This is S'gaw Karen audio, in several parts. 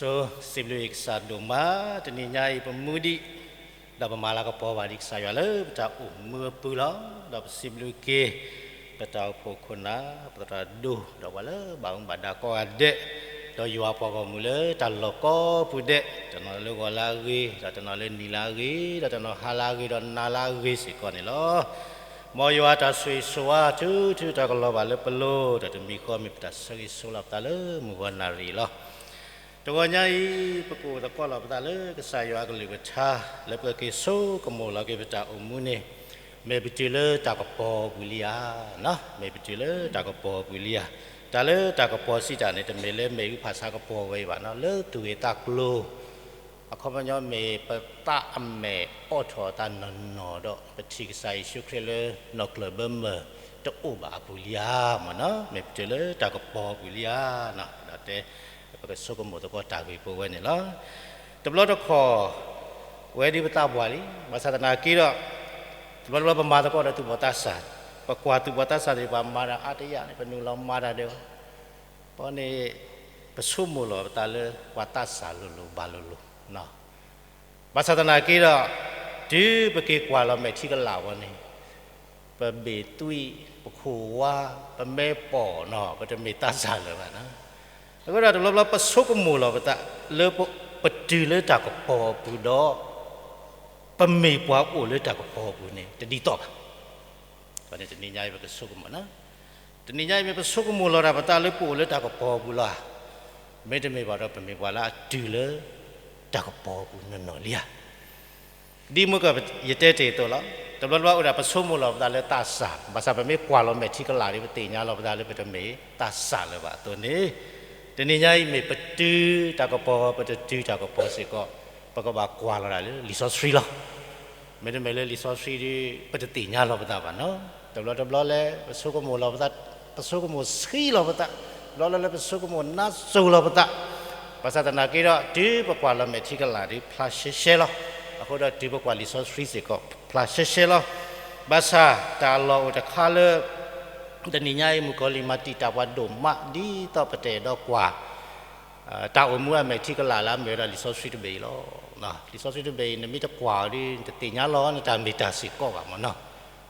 ဆိ စံးဘျုးကစၢ်ဒိၣ်မး, တနံၤညါအံၤပမူဒံး ဒီးပမၤလၤကပီၤဘၣ်ဒံးကစၢ်ယွၤလၢပတၢ်အိၣ်မူအပူၤလီၤ. ဒီးပစံးဘျုးက့ၤ ပတၢ်အိၣ်ဖှိၣ်ခိၣ်နၢ် ပသရၣ်ဒိၣ် ဒီးပှၤလၢဘၣ်မူဘၣ်ဒါကိးဂၤဒဲး, ဒီးယွၤပှၤဂီၢ်မုၢ်လၢတၢ်လီၢ်ကိးပူၤဒဲး, တနီၤလၢဂီၤလၢအဂ့ၤ, ဒီးတနီၤလၢနံၤလၢအဂ့ၤ, ဒီးတနီၤဟါလၢအဂ့ၤ, ဒီးနၤလၢအဂ့ၤစ့ၢ်ကီးန့ၣ်လီၤ. မ်ယွၤတၢ်ဆိၣ်ဂ့ၤဆိၣ်ဝါ ထုထုတၢ်ကလီၤဘၣ်လၢပလိၤ, ဒီးတမံၤဃီမ့ၢ်ပတၢ်ဆၢဂ့ၤဆၢဝါလီၤပသးလၢမုၢ်ဂီၤနၣ်ရံၣ်လီၤ. တဂီၤညါအံၤ ပကအိၣ်သကိးလီၤပသးလၢကစၢ်ယွၤအကလုၢ်ကထါ လၢပကက့ၤဆိကမိၣ်လီၤက့ၤပတၢ်အိၣ်မူန့ၣ်, မ့ၢ်ပတုၤလၢတၢ်ကပီၤပူၤလံဧါ, မ့ၢ်ပတုၤလၢတၢ်ကပီၤပူၤလံဧါ. တၢ်လၢတၢ်ကပီၤစံးတၢ်န့ၣ် တမ့ၢ်လၢမ့ၣ်အူဖးဆါကပီၤဝဲအံၤဘၣ်နီၤ, လၢသူၣ်ဂ့ၢ်သးကျိၤ အခီပညီမ့ၢ်ပသးအမဲာ်အိးထီၣ်အသးနီၢ်နီၢ်ဒီး ပထံၣ်ကစၢ်ယ့ၣ်ၡူးခရံာ်လၢနီၢ်ကျၢၢ်ဘၢမၢၢ်တအိၣ်ဘၣ်အပူၤလံဧါ, မ့ၢ်နီၤ, မ့ၢ်ပတုၤလၢတၢ်ကပီၤပူၤလံဧါ, ဒီးတဲ ပကဆိကမိၣ်သကိးတၢ်ဂ့ၢ်ပူၤဝဲန့ၣ်လီၤ. တဘျီတခီၣ် ဝဲဒ်ပသးပှၢ်လံ, ဘၣ်ဆၣ်သနာ်က့ဒီး တဘျီတဘျီပမၤသကိးဒီးသူၣ်ဘီၣ်သးစၢ်, ပကွၢ်သူၣ်ဘီၣ်သးစၢ်သ့ၣ်တဖၣ်မၤတၢ်အါတယၢ်န့ၣ် ပနုာ်လီၤမၤတၢ်ဒီး အဃိန့ၣ် ပဆိကမိၣ်လီၤပသးလၢပှၤသးစၢ်လိၤလိၤဘၣ်လိၤလိၤ, ဘၣ်ဆၣ်သနာ်က့ဒီး တုၤပက့ၤကွၢ်လီၤမဲာ်ထံကလၤဝဲန့ၣ် ပဘ့ၣ်သွံၣ် ပခိၣ်ဝါ ပမဲပိာ်နီၤ ပတမ့ၢ်သးစၢ်လၢၤဘၣ်နီၤ. အဃိဒီးတဘျီဘျီပဆိကမိၣ်လီၤပသးလၢပတုၤလၢတၢ်ကပီၤအပူၤဒီး ပမ့ၢ်ပှၤအိၣ်လၢတၢ်ကပီၤအပူၤန့ၣ် တဒ်သိးဘၣ်. တနံၤညါအံၤပကဆိကမိၣ်နီၤ, တနံၤညါအံၤမ့ၢ်ပဆိကမိၣ်လီၤတၢ်ပသးလၢပအိၣ်လၢတၢ်ကပီၤအပူၤလီၤဧါ, မ့တမ့ၢ်ဘၣ်ဒီးပမ့ၢ်ပှၤလၢအတုၤလၢတၢ်ကပီၤအပူၤနီၢ်နီၢ်လံဧါ. ဒ်မ့ၢ်ကယတဲတ့ၢ်အသိးလီၤ, တဘျီတဘျီအိၣ်ဒၣ်ပဆိကမိၣ်လီၤပသးလၢသးစၢ်, ဘၣ်ဆၣ်ပမ့ၢ်ကွၢ်လီၤမဲာ်ထံကလၤဒီး ပသ့ၣ်ညါလီၤပသးလၢပတမ့ၢ်သးစၢ်လၢၤဘၣ်အသိးန့ၣ်, တနံၤညါအံၤမ့ၢ်ပတုၤတၢ်ကပီၤ ပတတုၤတၢ်ကပီၤစ့ၢ်ကီး, ပကဘၣ်ကွၢ်လီၤဒၣ်လၢလံာ်စီဆှံလီၤ. မ့တမ့ၢ်လၢလံာ်စီဆှံဒီး ပတသ့ၣ်ညါလီၤပသးဘၣ်နီၤ. တဘျီတဘျီလၢ ပဆိကမိၣ်လီၤပသး, ပဆိကမိၣ်ဆှံလီၤပသး, တဘျီလၢလၢပဆိကမိၣ်နါစိၤလီၤပသး, ဘၣ်ဆၣ်သနာ်က့ဒီး တုၤပကွၢ်လီၤမဲာ်ထံကလၤဒီး ဖျါရှဲရှဲလီၤ. အဃိဒီးတုၤပကွၢ်လံာ်စီဆှံစ့ၢ်ကီး ဖျါရှဲရှဲလီၤ. ဘၣ်ဆၣ်တၢ်အလီၢ်အိၣ်တခါလၢ တနံၤညါအံၤ မုၣ်ကီၤလံၢ်မၤတံာ်တာ်ပှၤဒိၣ်မး ဒ်သိးပတအဲၣ်ဒိးကွၢ် တၢ်အိၣ်မူအမဲာ်ထံကလၤလၢအမ့ၢ်ဝဲဒၣ်လံာ်စီဆှံတဘ့ၣ်အံၤလီၤ. လံာ်စီဆှံတဘ့ၣ်အံၤ နမ့ၢ်တကွၢ်အီၤဒီး နတသ့ၣ်ညါလီၤ နတၢ်မ့ၢ်တၢ်စ့ၢ်ကီးဘၣ်မ့ၢ်နီၤ.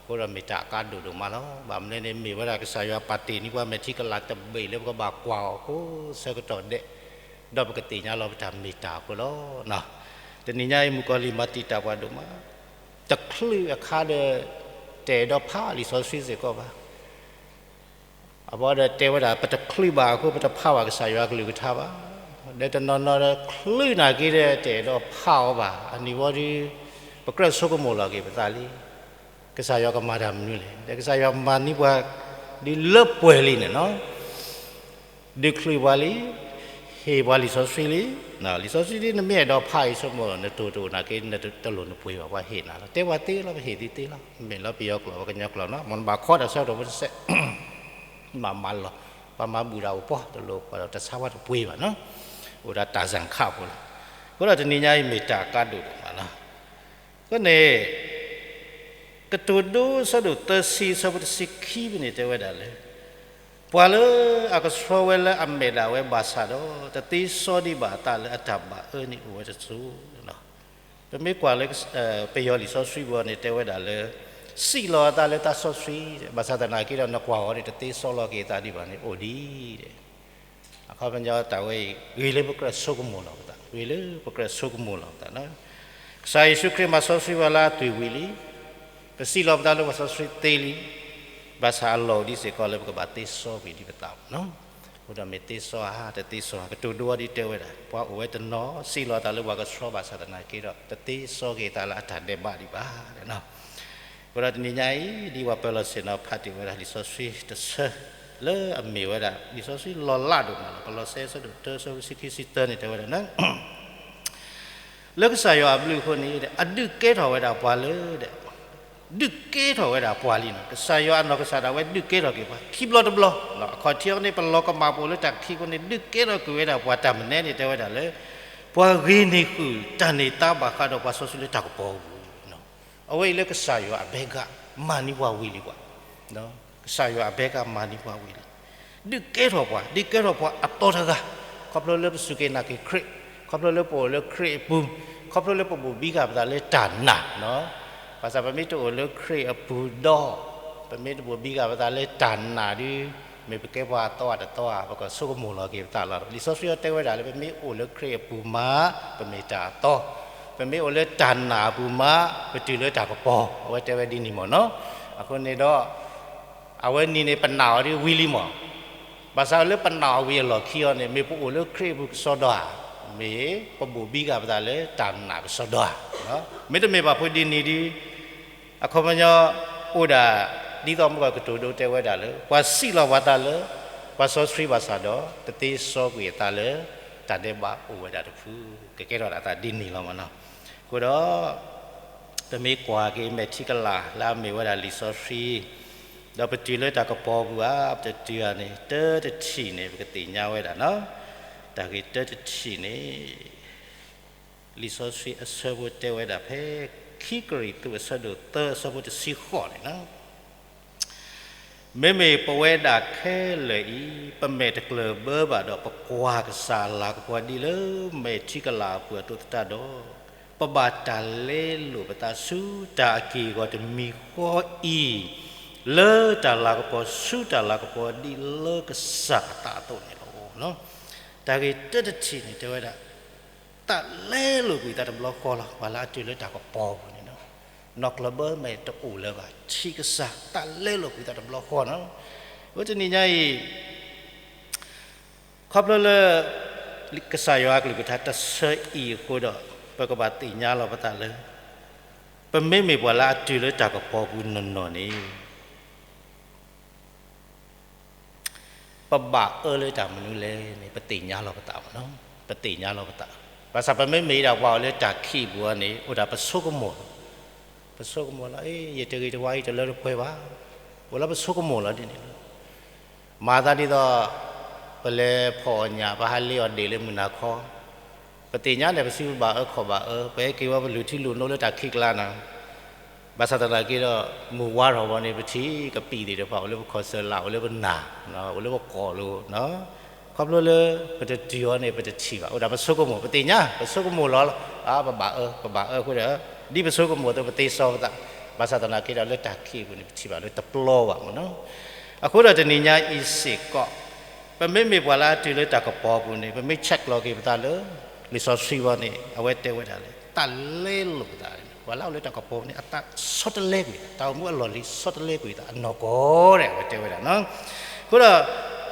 အဃိဒီးမ့ၢ်တၢ်အကါဒိၣ်ဒိၣ်မးလီၤ. ဘၣ်မနုၤန့ၣ် မ့ၢ်ဝဲဒၣ်ကစၢ်ယွၤပာ်တ့ၢ်န့ၢ်ပှၤမဲာ်ထံကလၤတဘ့ၣ်လၢပကဘၣ်ကွၢ်အီၤအဃိ ဆၢကတီၢ်ဒဲး, ဒီးပကသ့ၣ်ညါလီၤပတၢ်မ့ၢ်တၢ်အဃိလီၤ. တနံၤညါအံၤ မုၣ်ကီၤလံၢ်မၤတံာ်တာ်ပှၤဒိၣ်မး တချုးအခါဒီး တအဲၣ်ဒိးဖးလံာ်စီဆှံစ့ၢ်ကီးဘၣ်. အဘီဒီးတဲဝဲဒၣ် ပတချုးဘၣ်အဃိ ပတဖးဘၣ်ကစၢ်ယွၤအကလုၢ်ကထါဘၣ်. ဒီးတနီၤနီၤဒီးချုးနာ်က့ဒီး တအဲၣ်ဒိးဖးအီၤဘၣ်. အန့ၣ်ဝံၤဒီး ပကြၢးဆိကမိၣ်လီၤက့ၤပသးလံ, ကစၢ်ယွၤကမၤတၢ်မနုၤလဲၣ်. ဒီးကစၢ်ယွၤမၤန့ၢ်ပှၤ ဒ်လၢပှဲၤလံန့ၣ်လီၤ. ဒုးချုးပှၤလံ, ဟ့ၣ်ပှၤလံာ်စီဆှံလံ. လံာ်စီဆှံဒ်နမ့ၢ်အဲၣ်ဒိးဖးအံၤ ဆိကမိၣ် နတိၢ်တအိၣ်နာ်က့ နတလိၣ်နပှ့ၤဘၣ် ပှၤဟ့ၣ်နၤလီၤ. တဲပှၤသ့လီၤ ပဟ့ၣ်သ့သ့လီၤ. မ့ၢ်လီၤပယီၤကျိာ် ပှၤကညီကျိာ်နီၤ, မ်နဘၣ်ခီတၢ်ဆၢကတီၢ်ဖိတစဲး မၤမၤလီၤ, ပှၤမၤဘူၣ်တၢ်အိၣ်ပီၢ်တလိၣ် ပှၤဒီးတၢ်ဆါဝါတပှ့ၤဘၣ်နီၤ, အိၣ်ဒၣ်တၢ်စၣ်ခးဖိလီၤ. အဃိဒီးတနံၤညါအံၤမ့ၢ်တၢ်အကါဒိၣ်ဒိၣ်မးလီၤ. အဃိန့ၣ် ကတိၤဒိ အဆၢဒိၣ်သၢဆံ အဆၢဖိတဆံခံဖဲန့ၣ် တဲဝဲဒၣ်လၢ ပှၤလၢအကဆှီဝဲလၢအမဲာ်ဒၣ်ဝဲဘၣ်ဆၣ်ဒီး တသ့စီဒံးဘၣ်အသးလၢအတၢ်ဘၣ်အၢန့ၣ်အိၣ်ဝဲတစိၤလီၤ. ပမ့ၢ်ကွၢ်လၢ ပယီၤလံာ်စီဆှံပူၤန့ၣ် တဲဝဲဒၣ်လၢ စံးလီၤအသးလၢသးစီဆှံ, ဘၣ်ဆၣ်သနာ်က့ဒီး နကွၢ်အီၤန့ၣ် တသ့စီလီၤက့ၤအသးဒံးဘၣ်န့ၣ် အိၣ်ဒံး အခီပညီတၢ်ဝဲအံၤ ဂ့ၤလၢပကြၢးဆိကမိၣ်လီၤပသး, ဂ့ၤလၢပကြၢးဆိကမိၣ်လီၤပသး. ကစၢ်ယ့ၣ်ၡူးခရံာ်မၤစီဆှံပှၤလၢအသွံၣ်ဝံၤလံ, ပစံးလီၤပသးလၢပှၤစီဆှံသ့လံ, ဘၣ်ဆၣ်အလီၢ်အိၣ်ဒံးစ့ၢ်ကီးလၢပကဘၣ်သ့စီကွံာ်ဒံးပသးလီၤ. အဃိဒီးမ့ၢ်သ့စီဧါ တသ့စီဧါ ကတိၤဒိအီၤဒ်တဲဝဲဒၣ် ပှၤအိၣ်ဝဲတနီၤ စံးလီၤအသးလၢပှၤကဆှီဘၣ်ဆၣ်သနာ်က့ဒီး တသ့စီက့ၤအသးလၢအတၢ်ဒဲးဘးဒံးဘၣ်. အဃိဒီးတနံၤညါအံၤ ဒ်ပှၤပၢၤလီၢ်ဆ့ၣ်နီၤဖးတ့ၢ်ဝဲဒၣ်လံာ်စီဆှံတဆၢ လၢအမ့ၢ်ဝဲဒၣ် လံာ်စီဆှံလီၤလးဒိၣ်မးလီၤ. ကလီးစဲ အဆၢဒိၣ်တၢ အဆၢဖိတဆံခံ ဆံသၢန့ၣ် တဲဝဲဒၣ် လၢကစၢ်ယွၤအဘျုးအဃိန့ၣ် အဒုးကဲထီၣ်ဝဲဒၣ်ပှၤလၢ ဒုးကဲထီၣ်ဝဲဒၣ်ပှၤလံနီၤ. ကစၢ်ယွၤအနီၢ်ကစၢ်ဒၣ်ဝဲဒုးကဲထီၣ်က့ၤပှၤ ခံဘျီတဘျီ, အခီၣ်ထံးအံၤန့ၣ် ပလီၤကမၣ်ပအိၣ်လၢတၢ်ခံအဃိန့ၣ် ဒုးကဲထီၣ်က့ၤဝဲဒၣ်ပှၤတၢ်မနုၤန့ၣ် တဲဝဲဒၣ်လၢ ပှၤဂ့ၤန့ၢ်ဃုာ်တၢ်န့ၢ်သါဘၣ်ဃးဒီးပှၤစီဆှံလၢတၢ်ကပီၤပူၤ အဝဲအံၤလၢကစၢ်ယွၤအဘဲက မၤန့ၢ်ပှၤဝံၤလံပှၤ, ကစၢ်ယွၤအဘဲကမၤန့ၢ်ပှၤဝံၤလံ. ဒုးကဲထီၣ်ပှၤ, ဒုးကဲထီၣ်ပှၤအသီတဂၤ, ခီဖျိလၢပစူၢ်က့ၤနာ်က့ၤခရံာ်, ခီဖျိလၢပအိၣ်လၢခရံာ်အပူၤ, ခီဖျိလၢပဘိးဘံဃာ်ပသးလၢတၢ်နာ်, ဘၣ်ဆၣ်ပမ့ၢ်တအိၣ်လၢခရံာ်အပူၤဒီး ပမ့ၢ်တဘိးဘံဃာ်ပသးလၢတၢ်နာ်ဒီး မ့ၢ်ပကဲပှၤအသီအတသီဧါ, ပကဆိကမိၣ်လီၤက့ၤပသးလီၤ. လံာ်စီဆှံအံၤတဲဝဲဒၣ်လၢ ပမ့ၢ်အိၣ်လၢခရံာ်အပူၤမး ပမ့ၢ်တၢ်အသီ, ပမ့ၢ်အိၣ်လၢတၢ်နာ်အပူၤမး ပတုၤလၢတၢ်ကပီၤ, အဝဲတဲဝဲဒ်န့ၣ်မ့ၢ်နီၤ. အဃိန့ၣ်ဒီး အဝဲန့ၣ်န့ၣ် ပနာ်အီၤဒ်ဝံၤလံမ့ၢ်, ဘၣ်ဆၣ်လၢပနာ်အီၤဝံၤအလီၢ်ခံအံၤန့ၣ် မ့ၢ်ပအိၣ်လၢခရံာ်အပူၤကစီဒီဧါ, မ့ၢ်ပဘိးဘံဃာ်ပသးလၢတၢ်နာ်ကစီဒီဧါ. မ့တမ့ၢ်ဘၣ်ဖဲဒ်န့ၣ်ဒီး အခီပညီအိၣ်ဒၣ် ဒ်သိးမုၢ်ကီၢ်ကတိၤဒိတဲဝဲဒၣ်လၢ ပှၤစံးလီၤပှၤသးလၢ ပှၤစီဆှံဘၣ်ဆၣ်ဒီး တသ့စီကွံာ်အသးလၢ တၢ်ဒဲးဘးအိၣ်ဝဲဒၣ်တဖု, ကကဲထီၣ်ဒၣ်အသးဒ်န့ၣ်လီၤမ့ၢ်နီၤ. အဃိဒီး ပမ့ၢ်ကွၢ်က့ၤမဲာ်ထံကလၤလၢအမ့ၢ်ဝဲဒၣ်လံာ်စီဆှံ ဒီးပတုၤလၢတၢ်ကပီၤပူၤဧါ, ပတတုၤဧါန့ၣ် တၢတထံၣ်န့ၣ် ပကသ့ၣ်ညါဝဲဒၣ်နီၤ. တၢ်ဂ့ၢ်တၢတထံၣ်န့ၣ် လံာ်စီဆှံအဆၢဖိတဲဝဲဒၣ်ဖဲ ခံကရံၣ်သူးအဆၢဒိၣ်သၢအဆၢဖိတဆံဃိးန့ၣ်လီၤ. မ့မ့ၢ်ပဝဲဒၣ်ခဲလၢာ်အံၤ ပမဲာ်တကျၢၢ်ဘၢဘၣ်ဒီး ပကွၢ်ကစၢ်အလၤကပီၤဒ်လၢမဲာ်ထံကလၤအပူၤအသိးသတးဒီး, ပဘၣ်တၢ်လဲလိာ်ပသးဆူတၢ်အက့ၢ်အဂီၤတမံၤဃီအံၤ, လၢတၢ်လၤကပီၤဆူတၢ်လၤကပီၤဒ်လၢကစၢ်အသးအသိးန့ၣ်လီၤ. တၢ်ဂ့ၢ်တၢတထံၣ်န့ၣ်တဲဝဲဒၣ် တၢ်လဲလိာ်ကွံာ်သးတဘျီဃီလီၤ. ပှၤလၢအတုၤလၢတၢ်ကပီၤအပူၤန့ၣ် နီၢ်ကျၢၢ်ဘၢမဲာ်တအိၣ်လၢၤဘၣ်, ထံကစၢ်တၢ်လဲလိာ်ကွံာ်သးတဘျီဃီနီၤ. အဃိတနံၤညါအံၤ ခီဖျိလၢ ကစၢ်ယွၤအကလုၢ်ကထါတဆၢအံၤအဃိဒီး ပကဘၣ်သ့ၣ်ညါလီၤပသးလၢ ပမ့မ့ၢ်ပှၤလၢအတုၤလၢတၢ်ကပီၤပူၤနီၢ်နီၢ်န့ၣ် ပဘၣ်အၢလၢတၢ်မနုၤလဲၣ်န့ၣ် ပသ့ၣ်ညါလီၤပသးမ့ၢ်နီၤ, ပသ့ၣ်ညါလီၤပသး. ဘၣ်ဆၣ်ပမ့မ့ၢ်ဒၣ်ပှၤအိၣ်လၢတၢ်ခံးပူၤအံၤန့ၣ် အိၣ်ဒၣ်ပဆိကမိၣ်လီၤ, ပဆိကမိၣ်လီၤ, အ့ ယတဂ့ၤတဝါအံၤတလၢတပှဲၤဘၣ်, အိၣ်လၢပဆိကမိၣ်လီၤဒ်န့ၣ်လီၤ. မၤသးဒ်သိး ပလဲၤဖီၣ်အီၣ်ညၣ် ပဟးလ့အီၣ်ဒ့ၣ်လၢမုၢ်နၤခီ ပသ့ၣ်ညါန့ၣ် ပစုပဘၣ်အၢခီၣ်ဘၣ်အၢ, ပဟဲက့ၤဝဲပလူၤထံလူၤနိလၢတၢ်ခံးကျါနီၤ. ဘၣ်ဆၣ်သနာ်က့ဒီး မုၢ်ဝါထီၣ်ဝဲန့ၣ် ပထံၣ်ကပံာ်သ့ၣ်တဖၣ် အိၣ်လၢပခီၣ်စၢၤလၢ် အိၣ်လၢပနၢ်, အိၣ်လၢပကိာ်လိၤ, ခီဖျိလၢပတတုၤအီၤန့ၣ် ပတထံၣ်ဘၣ်, အိၣ်ဒၣ်ပဆိကမိၣ်, ပသ့ၣ်ညါ ပဆိကမိၣ်လီၤ, ပဘၣ်အၢ, ပဘၣ်အၢအဃိဒီး ဒ်ပဆိကမိၣ်အသိး ပသ့စီပသး, ဘၣ်ဆၣ်သနာ်က့ဒီး လၢတၢ်ခံးအပူၤန့ၣ် ပထံၣ်ဘၣ်လၢတပျီဘၣ်မ့ၢ်နီၤ. အဃိဒီးတနံၤညါအံၤစ့ၢ်ကီး ပမ့မ့ၢ်ပှၤလၢအတုၤလၢတၢ်ကပီၤအပူၤန့ၣ် ပမ့ၢ် check လီၤက့ၤပသးလၢ လံာ်စီဆှံဝဲန့ၣ် အဝဲတဲဝဲဒၣ်လၢ တၢ်လဲလိာ်ပသး, ပှၤလၢအအိၣ်လၢတၢ်ကပီၤပူၤန့ၣ် အသးဆီတလဲကွံာ်, တၢ်အိၣ်မူအလီၢ်လံၤဆီတလဲကွံာ်သးအနီၢ်ကီၢ်ဒဲး အဝဲတဲဝဲဒၣ်နီၤ. အဃိဒီး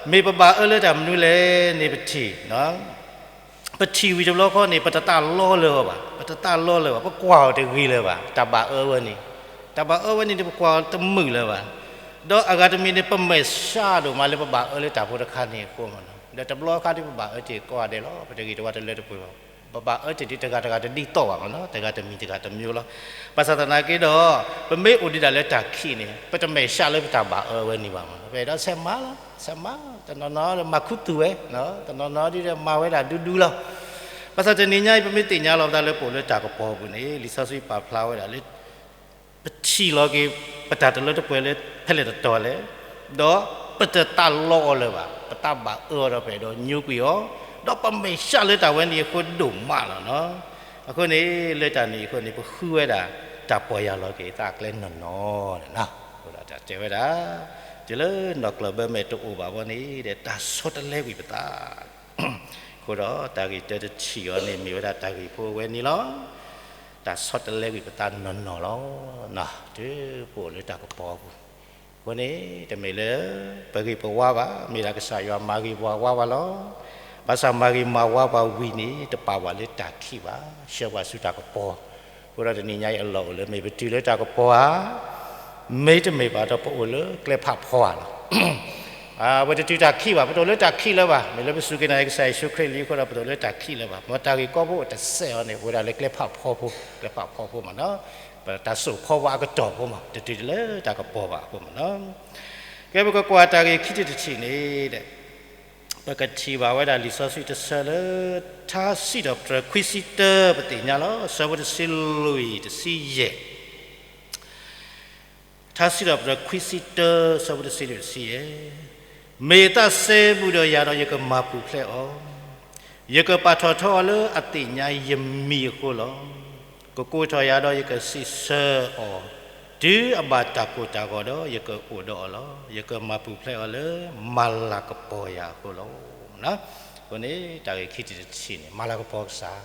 မ့ၢ်ပဘၣ်အၢလၢတၢ်မနုၤလဲၣ်န့ၣ် ပထံၣ် ပထံၣ်ဝံၤတဘျီဃီန့ၣ် ပတသးလီလၢၤဘၣ်, ပတသးလီလၢၤဘၣ်, ပကွၢ်အီၤတဂ့ၤလၢၤဘၣ်, တၢ်ဘၣ်အၢဝဲန့ၣ်, တၢ်ဘၣ်အၢဝဲန့ၣ်န့ၣ် ပကွၢ်အီၤတမုာ်လၢၤဘၣ်. ဒီးအဂၤတမံၤန့ၣ် ပမဲာ်ဆှးဒိၣ်မးလၢပဘၣ်အၢလၢတၢ်ဖိတခါန့ၣ်အဃိမ့ၢ်နီၤ. ဒီးတဘျီအခါဒ်ပဘၣ်အၢတ့ၢ်ကိးဂၤဒဲးလီၤ, ပတဂ့ၤတဝါတလၢတပှဲၤဘၣ်, ပဘၣ်အၢတ့ၢ်ဒ်တဂၤတဂၤတဒ်သိးဘၣ်မ့ၢ်နီၤ, တဂၤတမံၤတဂၤတမျိုးလီၤ. ဘၣ်ဆၣ်သနာ်က့ဒီး ပမ့ၢ်အိၣ်ဒံးဒၣ်လၢတၢ်ခံးန့ၣ် ပတမဲာ်ဆှးလၢပတၢ်ဘၣ်အၢဝဲန့ၣ်ဘၣ်မ့ၢ်နီၤ, ပအဲၣ်ဒိးဆဲးမၤလီၤ, ဆဲးမၤ, တနီၤနီၤဒီးမၤခူသူၣ်ဝဲ, တနီၤနီၤဒ်ဒီးမၤဝဲဒၣ်ဒူဒူလီၤ. ဘၣ်ဆၣ်တနံၤညါအံၤ ပမ့ၢ်သ့ၣ်ညါလီၤပသးလၢပအိၣ်လၢတၢ်ကပီၤပူၤန့ၣ် လံာ်စီဆှံပာ်ဖျါဝဲဒၣ်လၢ ပထံၣ်လီၤက့ၤ ပတၢ်တလၢတပှဲၤလၢဖဲလဲၣ်တတီၤလဲၣ်, ဒီးပတသးလီအီၤလၢၤဘၣ်, ပသးဘၣ်အၢအီၤဒီးပအဲၣ်ဒိးညိကွံာ်အီၤ, ဒီးပမဲာ်ဆှးလၢတၢ်ဝဲန့ၣ်အဃိဒိၣ်မးလီၤနီၤ. အဃိန့ၣ် လၢတၢ်န့ၣ်အဃိန့ၣ် ပဃုဝဲဒၣ်တၢ်ပီၢ်ယၢ်လီၤက့ၤသးအကျဲနီၢ်နီၢ်န့ၣ်လီၤ. အဃိဒီးတၢ်တဲဝဲဒၣ် တုၤလၢနီၢ်ကျၢၢ်ဘၢမဲာ်တအိၣ်ဘၣ်ဘီန့ၣ် တၢ်ဆီတလဲကွံာ်ပသး အဃိဒီးတၢ်ဂ့ၢ်တၢတထံၣ်အံၤန့ၣ် မ့ၢ်ဝဲဒၣ်တၢ်ဂ့ၢ်ဖိအဝဲန့ၣ်လီၤ. တၢ်ဆီတလဲကွံာ်ပသးနီၢ်နီၢ်လီၤ. တုၤပအိၣ်လၢတၢ်ကပီၤအပူၤ, အဃိန့ၣ် တမ့ၢ်လၢ ပဂ့ၤပဝါဘၣ်, မ့ၢ်ဒၣ်ကစၢ်ယွၤမၤဂ့ၤပှၤဝါဘၣ်လီၤ. ဘၣ်ဆၣ်မၤဂ့ၤမၤဝါပှၤဝံၤန့ၣ် တပာ်ပှၤလၢတၢ်ခံးဘၣ်, ဆှၢပှၤဆူတၢ်ကပီၤ. အဃိဒီးတနံၤညါအံၤအလီၢ်အိၣ်လၢ မ့ၢ်ပတုၤလၢတၢ်ကပီၤဧါ, မ့တမ့ၢ်ဘၣ်ဒီးပအိၣ်လၢကျဲဖးဖီဧါလီၤ. ပတတုၤတၢ်ခံးဘၣ်, ပတအိၣ်လၢတၢ်ခံးလၢၤဘၣ်, မ့ၢ်လၢပစူၢ်က့ၤနာ်က့ၤကစၢ်ယ့ၣ်ၡူးခရံာ်လံအဃိဒီး ပတအိၣ်လၢတၢ်ခံးလၢၤဘၣ်. မ်တၢ်ဂ့ၢ်ကီဖိအိၣ်တစဲးအံၤန့ၣ် အိၣ်ဝဲဒၣ်လၢကျဲဖးဖီဖိ, ကျဲဖးဖီဖိမ့ၢ်နီၤ, ပတၢ်စိာ်ခီပှၤအကတီၢ်ဖိမ့ၢ်, တတုၤလၢတၢ်ကပီၤဘၣ်အဃိမ့ၢ်နီၤ. ကဲပကကွၢ်တၢ်ဂ့ၢ်ခံထံၣ်တထံၣ်န့ၣ် ပကထံၣ်ဘၣ်ဝဲဒၣ်လံာ်စီဆှံတဆၢလၢ ထါစံးထီၣ်ပတြၢၤခွံဆံတၢ ပသ့ၣ်ညါလီၤ, ဆၢဖိတဆံလွံၢ်တဆံယဲၢ် ထါစံးထီၣ်ပတြၢၤခွံဆံတၢ ဆၢဖိတဆံလွံၢ်တဆံယဲၢ်, မ့ၢ်သးစဲဘူးဒီးယၤဒီးယကမၤပူၤဖျဲးအီၤ, ယကပာ်ထီၣ်ထီအီၤလၢအသ့ၣ်ညါယမံၤအဃိလီၤ. ကကိးထီၣ်ယၤဒီးယကစံးဆၢအီၤ, တုၤအဘၣ်တၢ်ကိၢ်တၢ်ဂီၤဒီးယကအိၣ်ဒီးအီၤလီၤ. ယကမၤပူၤဖျဲးအီၤလၢမၤလၤကပီၤယၤအဃိလီၤ. အဃိန့ၣ် တၢ်ဂ့ၢ်ခံထံၣ်တထံၣ်န့ၣ် မၤလၤကပီၤကစၢ်,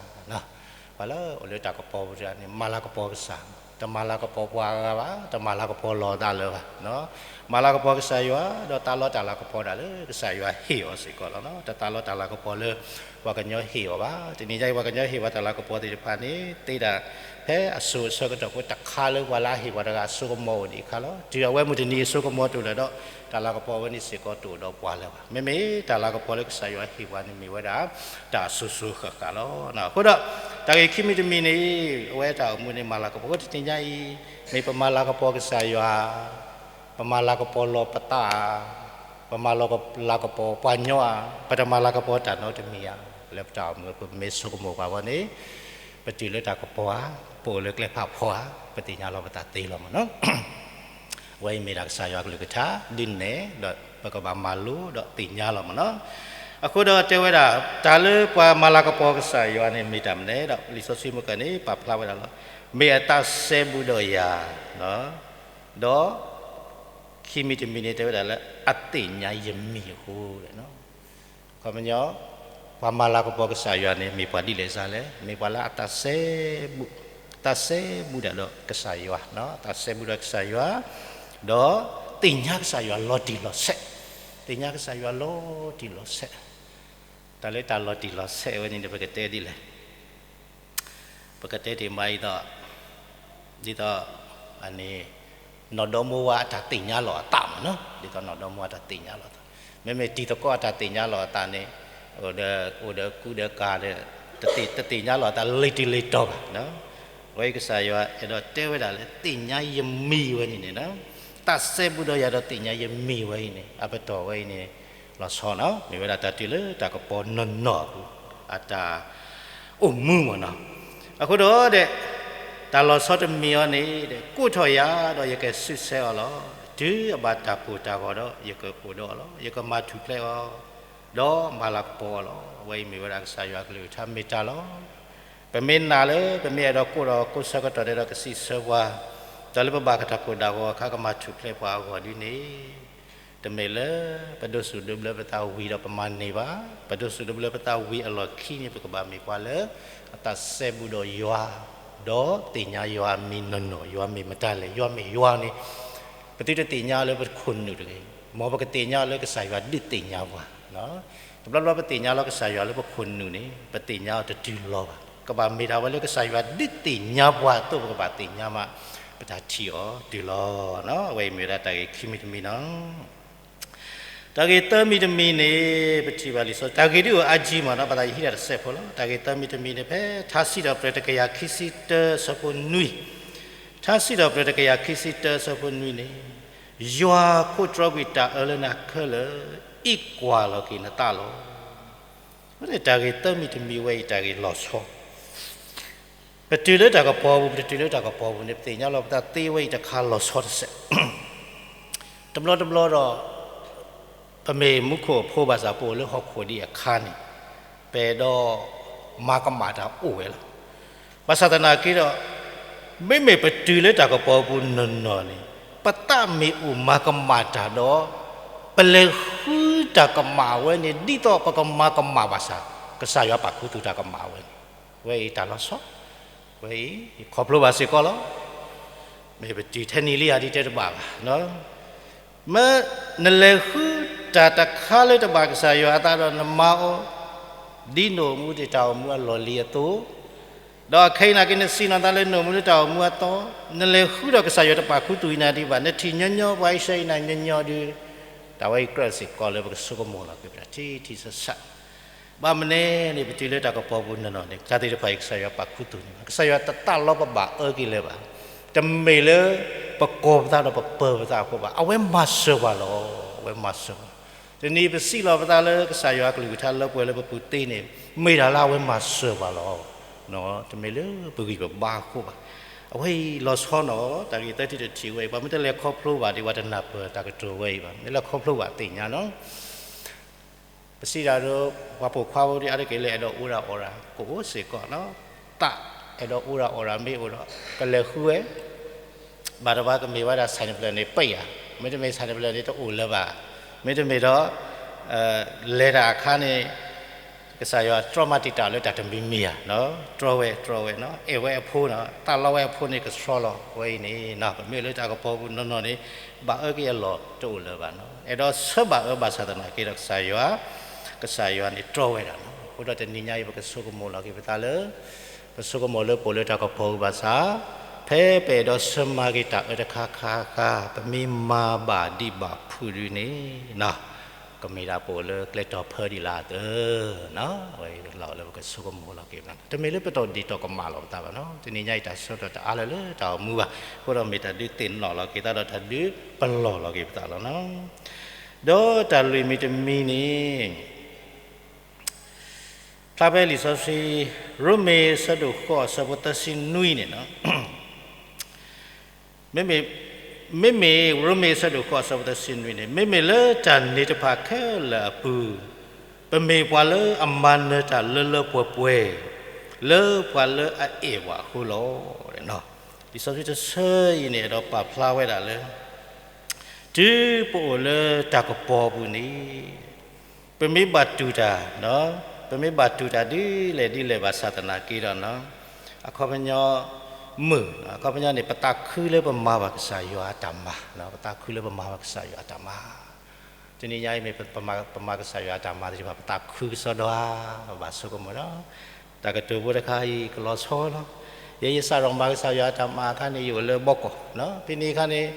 ပှၤလၢအိၣ်လၢတၢ်ကပီၤပူၤန့ၣ် မၤလၤကပီၤကစၢ်, တမၤလၤကပီၤပှၤအဂၤဘၣ်, တမၤလၤကပီၤလီၤအသးလၢၤဘၣ်. မၤလၤကပီၤကစၢ်ယွၤ, ဒီးသးလီတၢ်လၤကပီၤဒၣ်လၢကစၢ်ယွၤဟ့ၣ်အီၤစ့ၢ်ကီးလီၤ. တသးလီတၢ်လၤကပီၤလၢ ပှၤကညီဟ့ၣ်အီၤဘၣ်. တနံၤညါအံၤ ပှၤကညီဟ့ၣ်ပှၤတၢ်လၤကပီၤသ့ၣ်တဖၣ်န့ၣ် သ့ဒၣ်ဖဲအစိၤအဆၢကတီၢ်ဖိတခါလၢပှၤလၢအဟ့ၣ်ပှၤတဂၤအစိကမီၤအိၣ်ဒံးအခါလီၤ. တုၤအဝဲမုၢ်တနံၤအစိကမီၤတအိၣ်လၢၤဒီး တၢ်လၤကပီၤဝဲန့ၣ်စ့ၢ်ကီးတအိၣ်ဒီးပှၤလၢၤဘၣ်. မ့မ့ၢ်တၢ်လၤကပီၤလၢကစၢ်ယွၤဟ့ၣ်ပှၤန့ၣ်မ့ၢ်ဝဲဒၣ် တၢ်အစိၤစိၤဃၣ်ဃၣ်လီၤ. အဃိဒီး တၢ်ဂ့ၢ်ခံမံၤတမံၤန့ၣ် အဝဲတၢ်အိၣ်မူန့ၣ် မၤလၤကပီၤ တနံၤညါအံၤ, မ့ၢ်ပမၤလၤကပီၤကစၢ်ယွၤ ပမၤလၤကပီၤလီၤပသးဧါ, ပမၤလၤကပီၤပှၤကညီဧါ, ပတမၤလၤကပီၤတၢ်နီတမံၤဧါ, လၢပတၢ်အိၣ်မူအပူၤ ပမ့ၢ်ဆိကမိၣ်ပှၤဝဲန့ၣ် ပတုၤလၢတၢ်ကပီၤဧါ, ပအိၣ်လၢကျဲဖးဖီဧါ, ပသ့ၣ်ညါလီၤပသးသ့လီၤမ့ၢ်နီၤ. အဝဲအံၤမ့ၢ်ဒၣ်ကစၢ်ယွၤကလုၢ်ကထါ ဒ်န့ၣ်ဒီး ပကဘၣ်မၤလိဒီးသ့ၣ်ညါလီၤမ့ၢ်နီၤ. အဃိဒီးတဲဝဲဒၣ် တၢ်လၢပှၤမၤလၤကပီၤကစၢ်ယွၤန့ၣ်မ့ၢ်တၢ်မနုၤလဲၣ်ဒီး လံာ်စီဆှံမုၢ်ကၢန့ၣ် ပာ်ဖျါဝဲဒၣ်လီၤ. မ့ၢ်အသးစဲဘူးဒီးယၤ ဒီး ခံမံၤတမံၤန့ၣ် တဲဝဲဒၣ်လၢ အသ့ၣ်ညါယမံၤအဃိ အခီပညီ ပှၤမၤလၤကပီၤကစၢ်ယွၤန့ၣ် မ့ၢ်ပှၤဒ်လဲၣ်စ့ၢ်လဲၣ်, မ့ၢ်ပှၤလၢအသးစဲဘူး, သးစဲဘူးဒၣ်ဒီးကစၢ်ယွၤ, အသးစဲဘူးဒီးကစၢ်ယွၤ, ဒီးသ့ၣ်ညါကစၢ်ယွၤလီၤတံၢ်လီၤဆဲး, သ့ၣ်ညါကစၢ်ယွၤလီၤတံၢ်လီၤဆဲး, တၢ်လၢတၢ်လီၤတံၢ်လီၤဆဲးဝဲန့ၣ် ပကတဲဒ်လဲၣ် ပကတဲတ့ၢ်မးအံၤဒီး ဒ်သိး အန့ၣ် နီၢ်ဒီမါဝၤအတၢ်သ့ၣ်ညါလီၤအသးမ့ၢ်နီၤ, ဒ်သိးနီၢ်ဒီမါဝၤအတၢ်သ့ၣ်ညါလီၤအသး, မ့မ့ၢ်တံၤသကိးအတၢ်သ့ၣ်ညါလီၤအသးန့ၣ် အိၣ်ဒီး အိၣ်ဒီးကူဒီးကၤဒီး တသ့ၣ်ညါလီၤအသးလၢတံၤလၢတီၤဘၣ်. အဝဲအံၤကစၢ်ယွၤအဲၣ်ဒိးတဲဝဲဒၣ်လၢ သ့ၣ်ညါယမံၤဝဲန့ၣ်န့ၣ် သးစဲဘူးဒီးယၤဒီးသ့ၣ်ညါယမံၤဝဲအံၤန့ၣ် အပတီၢ်ဝဲအံၤန့ၣ် လီၤဆီနီၤ, မ့ၢ်ဝဲဒၣ်တၢ်တုၤလၢတၢ်ကပီၤနီၢ်နီၢ်အပူၤ အတၢ် အိၣ်မူမ့ၢ်နီၤ. အဃိဒီး တၢ်လီၤဆီတမံၤအံၤန့ၣ် ကိးထီၣ်ယၤဒီးယကစံးဆၢအီၤလီၤ. တုၤအဘၣ်တၢ်ကိၢ်တၢ်ဂီၤဒီး ယကအိၣ်ဒီးအီၤလီၤ. ယကမၤထူၣ်ဖျဲးအီၤ ဒီးမၤလၤကပီၤအီၤလီၤ. အဝဲအံၤမ့ၢ်ဝဲဒၣ်ကစၢ်ယွၤကလုၢ်ကထါမ့ၢ်တၢ်လီၤ. ပမ့ၢ်နာ်လၢ ပမ့ၢ်အဲၣ်ဒိးကိးဒီးကိးဆၢကတီၢ်ဒီးကစံးဆၢပှၤ တၢ်လၢပဘၣ်ကတၢၢ်ကိၢ်တၢ်ဂီၤအခါ ကမၤထူၣ်ဖျဲးပှၤအဂီၢ်ဒ်န့ၣ် တမ့ၢ်လၢ ပဒိးစူၣ်ဒိးဘျၢပသးဝံၤဒီးပမၤန့ၢ်ဘၣ်. ပဒိးစူၣ်ဒိးဘျၢပသးဝံၤအလီၢ်ခံန့ၣ် ပကဘၣ်မ့ၢ်ပှၤလၢ အသးစဲဘူးဒီးယွၤ ဒီးသ့ၣ်ညါယွၤအမံၤနီၢ်နီၢ်, ယွၤမ့ၢ်မတၤလဲၣ်, ယွၤမ့ၢ်ယွၤန့ၣ် ပသုတသ့ၣ်ညါလၢပခိၣ်နူာ်တဂ့ၤ, မ်ပကသ့ၣ်ညါလၢကစၢ်ယွၤဒုးသ့ၣ်ညါပှၤ. တဘျီဘျီပသ့ၣ်ညါလီၤကစၢ်ယွၤလၢပခိၣ်နူာ်န့ၣ် ပသ့ၣ်ညါအီၤတတုၤလီၤဘၣ်. ကဘၣ်မ့ၢ်ဒၣ်ဝဲလၢကစၢ်ယွၤဒုးသ့ၣ်ညါပှၤအသိး ပကဘၣ်သ့ၣ်ညါမး ပတၢ်ထံၣ်အီၤတုၤလီၤ. အဝဲအံၤမ့ၢ်ဝဲဒၣ်တၢ်ဂ့ၢ်ခံမံၤတမံၤနီၤ. တၢ်ဂ့ၢ်သၢမံၤတမံၤန့ၣ် ပထံၣ်ဘၣ်လံာ်စီဆှံ တၢ်ဂ့ၢ်ဒ်အိၣ်အါကံမးနီၤ, ဘၣ်သးယဟံးဒၣ်တစဲးဖိလီၤ. တၢ်ဂ့ၢ်သၢမံၤတမံၤန့ၣ် ဖဲထါစံးထီၣ်ပတြၢၤတကယၤခံဆံတၢ ဆၢဖိနွံ, ထါစံးထီၣ်ပတြၢၤတကယၤခံဆံတၢ ဆၢဖိနွံန့ၣ်, ယွၤခိးတြီကွံာ်တၢ်အၢလၢနၤခဲလၢာ်, အံးကွၢ်လီၤက့ၤနသးလီၤ. တၢ်ဂ့ၢ်သၢမံၤတမံၤဝဲအံၤ တၢ်ဂ့ၢ်လီၤဆီ ပတုၤလၢတၢ်ကပီၤပူၤ, ပတတုၤလၢတၢ်ကပီၤပူၤန့ၣ် ပသ့ၣ်ညါလီၤပသးသ့ဝဲအံၤတခါလီၤဆီတစဲး. တဘျီတဘျီဒီး ပမ့ၢ်မူခိၣ်အဖိဘၣ်ဆၣ် ပအိၣ်လၢဟီၣ်ခိၣ်ဒံးအခါန့ၣ် ပအဲၣ်ဒိးမၤကမၣ်တၢ်အိၣ်ဝဲလီၤ. ဘၣ်ဆၣ်သနာ်က့ဒီး မ့မ့ၢ်ပတုၤလၢတၢ်ကပီၤပူၤနီၢ်နီၢ်န့ၣ် ပသးမ့ၢ်အိၣ်မၤကမၣ်တၢ်ဒီး ပလဲၤဃုတၢ်ကမၣ်ဝဲန့ၣ် ဒ်သိးပကမၤကမၣ်ဘၣ်ဆၣ် ကစၢ်ယွၤပာ်ခူသူၣ်တၢ်ကမၣ်ဝဲန့ၣ် ဝဲအံၤတၢ်လီၤဆီ, ဝဲအံၤ ယခီဖျိဘၣ်စ့ၢ်ကီးလီၤ. မ့ၢ်ပတုၤထဲနံၤလံယၤဒ်တဲတဘၣ်ဘၣ်. မ့ၢ်နလဲၤဃုတၢ်တခါလၢတဘၣ်ကစၢ်ယွၤအသးဒီးနမၤအီၤ ဒ်နအိၣ်မူဒံးတၢ်အိၣ်မူအလီၢ်လံၤအသိး, ဒီးအခဲအံၤနာ်က့ နစံၣ်နီၤသးလၢနအိၣ်မူလၢတၢ်အိၣ်မူအသီ, နလဲၤဃုဒီးကစၢ်ယွၤတပာ်ခူသူၣ်အံၤနၤဒံးဘၣ်, နထံၣ်ညီညီ ပှၤအံၣ်စရ့လးအံၤနညီညီဒုး, တၢ်ဝဲအံၤကြၢးစ့ၢ်ကီးလၢပကဆိကမိၣ်လီၤက့ၤပတၢ်ထံထံဆးဆး ဘၣ်မနုၤန့ၣ် ပတုၤလၢတၢ်ကပီၤပူၤနီၢ်နီၢ်န့ၣ် တၢ်သ့ၣ်တဖၣ်အံၤ ကစၢ်ယွၤပာ်ခူသူၣ်န့ၣ် ကစၢ်ယွၤတသးလီပဘၣ်အၢက့ၤလၢၤဘၣ်. တမ့ၢ်လၢပကီၤပသးဒီးပပၢၤပသးအဃိဘၣ်. အဝဲမၤစၢၤပှၤလီၤ. အဝဲမၤစၢၤပှၤ. တနံၤပစံးလီၤပသးလၢကစၢ်ယွၤအကလုၢ်ကထါလၢပှဲၤလၢပပူၤသ့န့ၣ် မ့ၢ်ဒၣ်လၢအဝဲမၤစၢၤပှၤလီၤ. တမ့ၢ်လၢပဂံၢ်ပဘါအဃိဘၣ်. အဝဲအံၤလီၤဆီနီၤ တၢ်ဂ့ၢ်သၢထံၣ်တထံၣ်ဝဲအံၤ ပှၤမ့ၢ်တလဲၤခီဖျိဘၣ်ဒံး ပှၤတနၢ်ပၢၢ်တၢ်ကတိၤဝဲအံၤဘၣ်. မ့ၢ်လဲၤခီဖျိဘၣ်သ့ၣ်ညါနီၤ. ပ ပစံးတၢ်ဒီး ပှၤပိာ်ခွါဖိဒ်အါတက့ၢ်လၢအဲၣ်ဒိးအီၣ်ဒၣ်အီတၢ် ကအိၣ်စ့ၢ်ကီးနီၤ, တၢ်အဲၣ်ဒိးအီၣ်ဒၣ်အီတၢ်မ့ၢ်အိၣ်ဒီး ကလဲၤဃုဝဲ ဘၣ်တဘၣ်ကမ့ၢ်ဝဲဒၣ် ဆိုင်ကယ် န့ၣ် ပိတ်ဧါ, မ့တမ့ၢ် ဆိုင်ကယ် န့ၣ် တအိၣ်လၢၤဘၣ်, မ့တမ့ၢ်ဒီး လဲၤတၢ်အခါန့ၣ် ကစၢ်ယွၤတြီမၤတံာ်တာ်လၢတၢ်တမံၤမံၤဧါ, တြီဝဲ တြီဝဲ, အဲၣ်ဝဲအဖိနီၤ, တၢ်လီဝဲအဖိန့ၣ် ကဆှီလီၤဝဲအံၤန့ၣ်, ပမ့ၢ်လၢတၢ်ကပီၤပူၤနီၢ်နီၢ်န့ၣ် ဘၣ်အၢက့ၤအလီၢ်တအိၣ်လၢၤဘၣ်နီၤ, အဲၣ်ဒိးဆၢဘၣ်အၢဘၣ်ဆၣ်သနာ်က့ဒီး ကစၢ်ယွၤ ကစၢ်ယွၤန့ၣ်တြီဝဲဒၣ်နီၤ, အဃိဒီးတနံၤညါအံၤ ပကဆိကမိၣ်လီၤက့ၤပသးလၢ ပဆိကမိၣ်လၢပအိၣ်လၢတၢ်ကပီၤပူၤဘၣ်ဆၣ်, ဖဲပအဲၣ်ဒိးဆၢမၤက့ၤတၢ်အၢတခါခါခါ ပမ့ၢ်မၤဘၣ်ဒံးဘၣ်ဖုးဒုန့ၣ် ကမ့ၢ်ဒၣ်ပအိၣ်လၢကျဲတီၤဖၢဒံးလၢအသၢ, ဝဲလီၤလၢပကဆိကမိၣ်လီၤက့ၤပသး, တမ့ၢ်လၢပတၢ်ဒ်သိးကမၣ်လီၤပသးဘၣ်နီၤ, တနံၤညါအံၤတၢ်ဆၢကတီၢ်တအါလၢၤလၢတၢ်အိၣ်မူဘၣ်, အဃိဒီးမ့ၢ်တၢ်ဒုးသ့ၣ်နီၣ်လီၤက့ၤသးဒီးတၢ်ဒုးပလီၢ်လီၤက့ၤပသးလီၤနီၤ, ဒီးတၢ်လွံၢ်မံၤတမံၤန့ၣ် ဖျါဖဲလံာ်စီဆှံ ရိမ့ၤအဆၢဒိၣ်ဃိးအဆၢဖိသၢဆံနွံန့ၣ်, မ့မ့ၢ်, မ့မ့ၢ်ရိမ့ၤအဆၢဒိၣ်ဃိးအဆၢဖိသၢဆံနွံန့ၣ်, မ့မ့ၢ်လၢတၢ်န့ၣ်တဖၣ်ခဲလၢာ်အပူၤ, ပမ့ၢ်ပှၤလၢအမၤနၢၤတၢ်လၢလၢပှဲၤပှဲၤ, လၢပှၤလၢအအဲၣ်ပှၤအဃိလီၤ. လံာ်စီဆှံတဆၢအံၤန့ၣ် အဲၣ်ဒိးပာ်ဖျါဝဲဒၣ်လၢ တုၤပအိၣ်လၢတၢ်ကပီၤပူၤန့ၣ် ပမ့ၢ်ဘၣ်တူၢ်တၢ်, ပမ့ၢ်ဘၣ်တူၢ်တၢ်ဒ်လဲၣ်ဒ်လဲၣ်ဘၣ်ဆၣ်သနာ်က့ဒီး, အခီပညီမုၢ်, အခီပညီန့ၣ် ပသးခုလၢပမၤဘၣ်ကစၢ်ယွၤအတၢ်မၤ, ပသးခုလၢပမၤဘၣ်ကစၢ်ယွၤအတၢ်မၤ, တနံၤညါအံၤမ့ၢ်ပမၤကစၢ်ယွၤအတၢ်မၤသ့ၣ်တဖၣ် ပသးခုကစီဒီဧါ, ပဘၣ်ဆိကမိၣ်ဒီး တၢ်ကတိၤဖိတခါအံၤကလီၤဆီလီၤ, ယဲယစးထီၣ်မၤကစၢ်ယွၤအတၢ်မၤအခါန့ၣ် ယအိၣ်လၢဘီကီၢ်, ဖဲန့ၣ်အခါန့ၣ်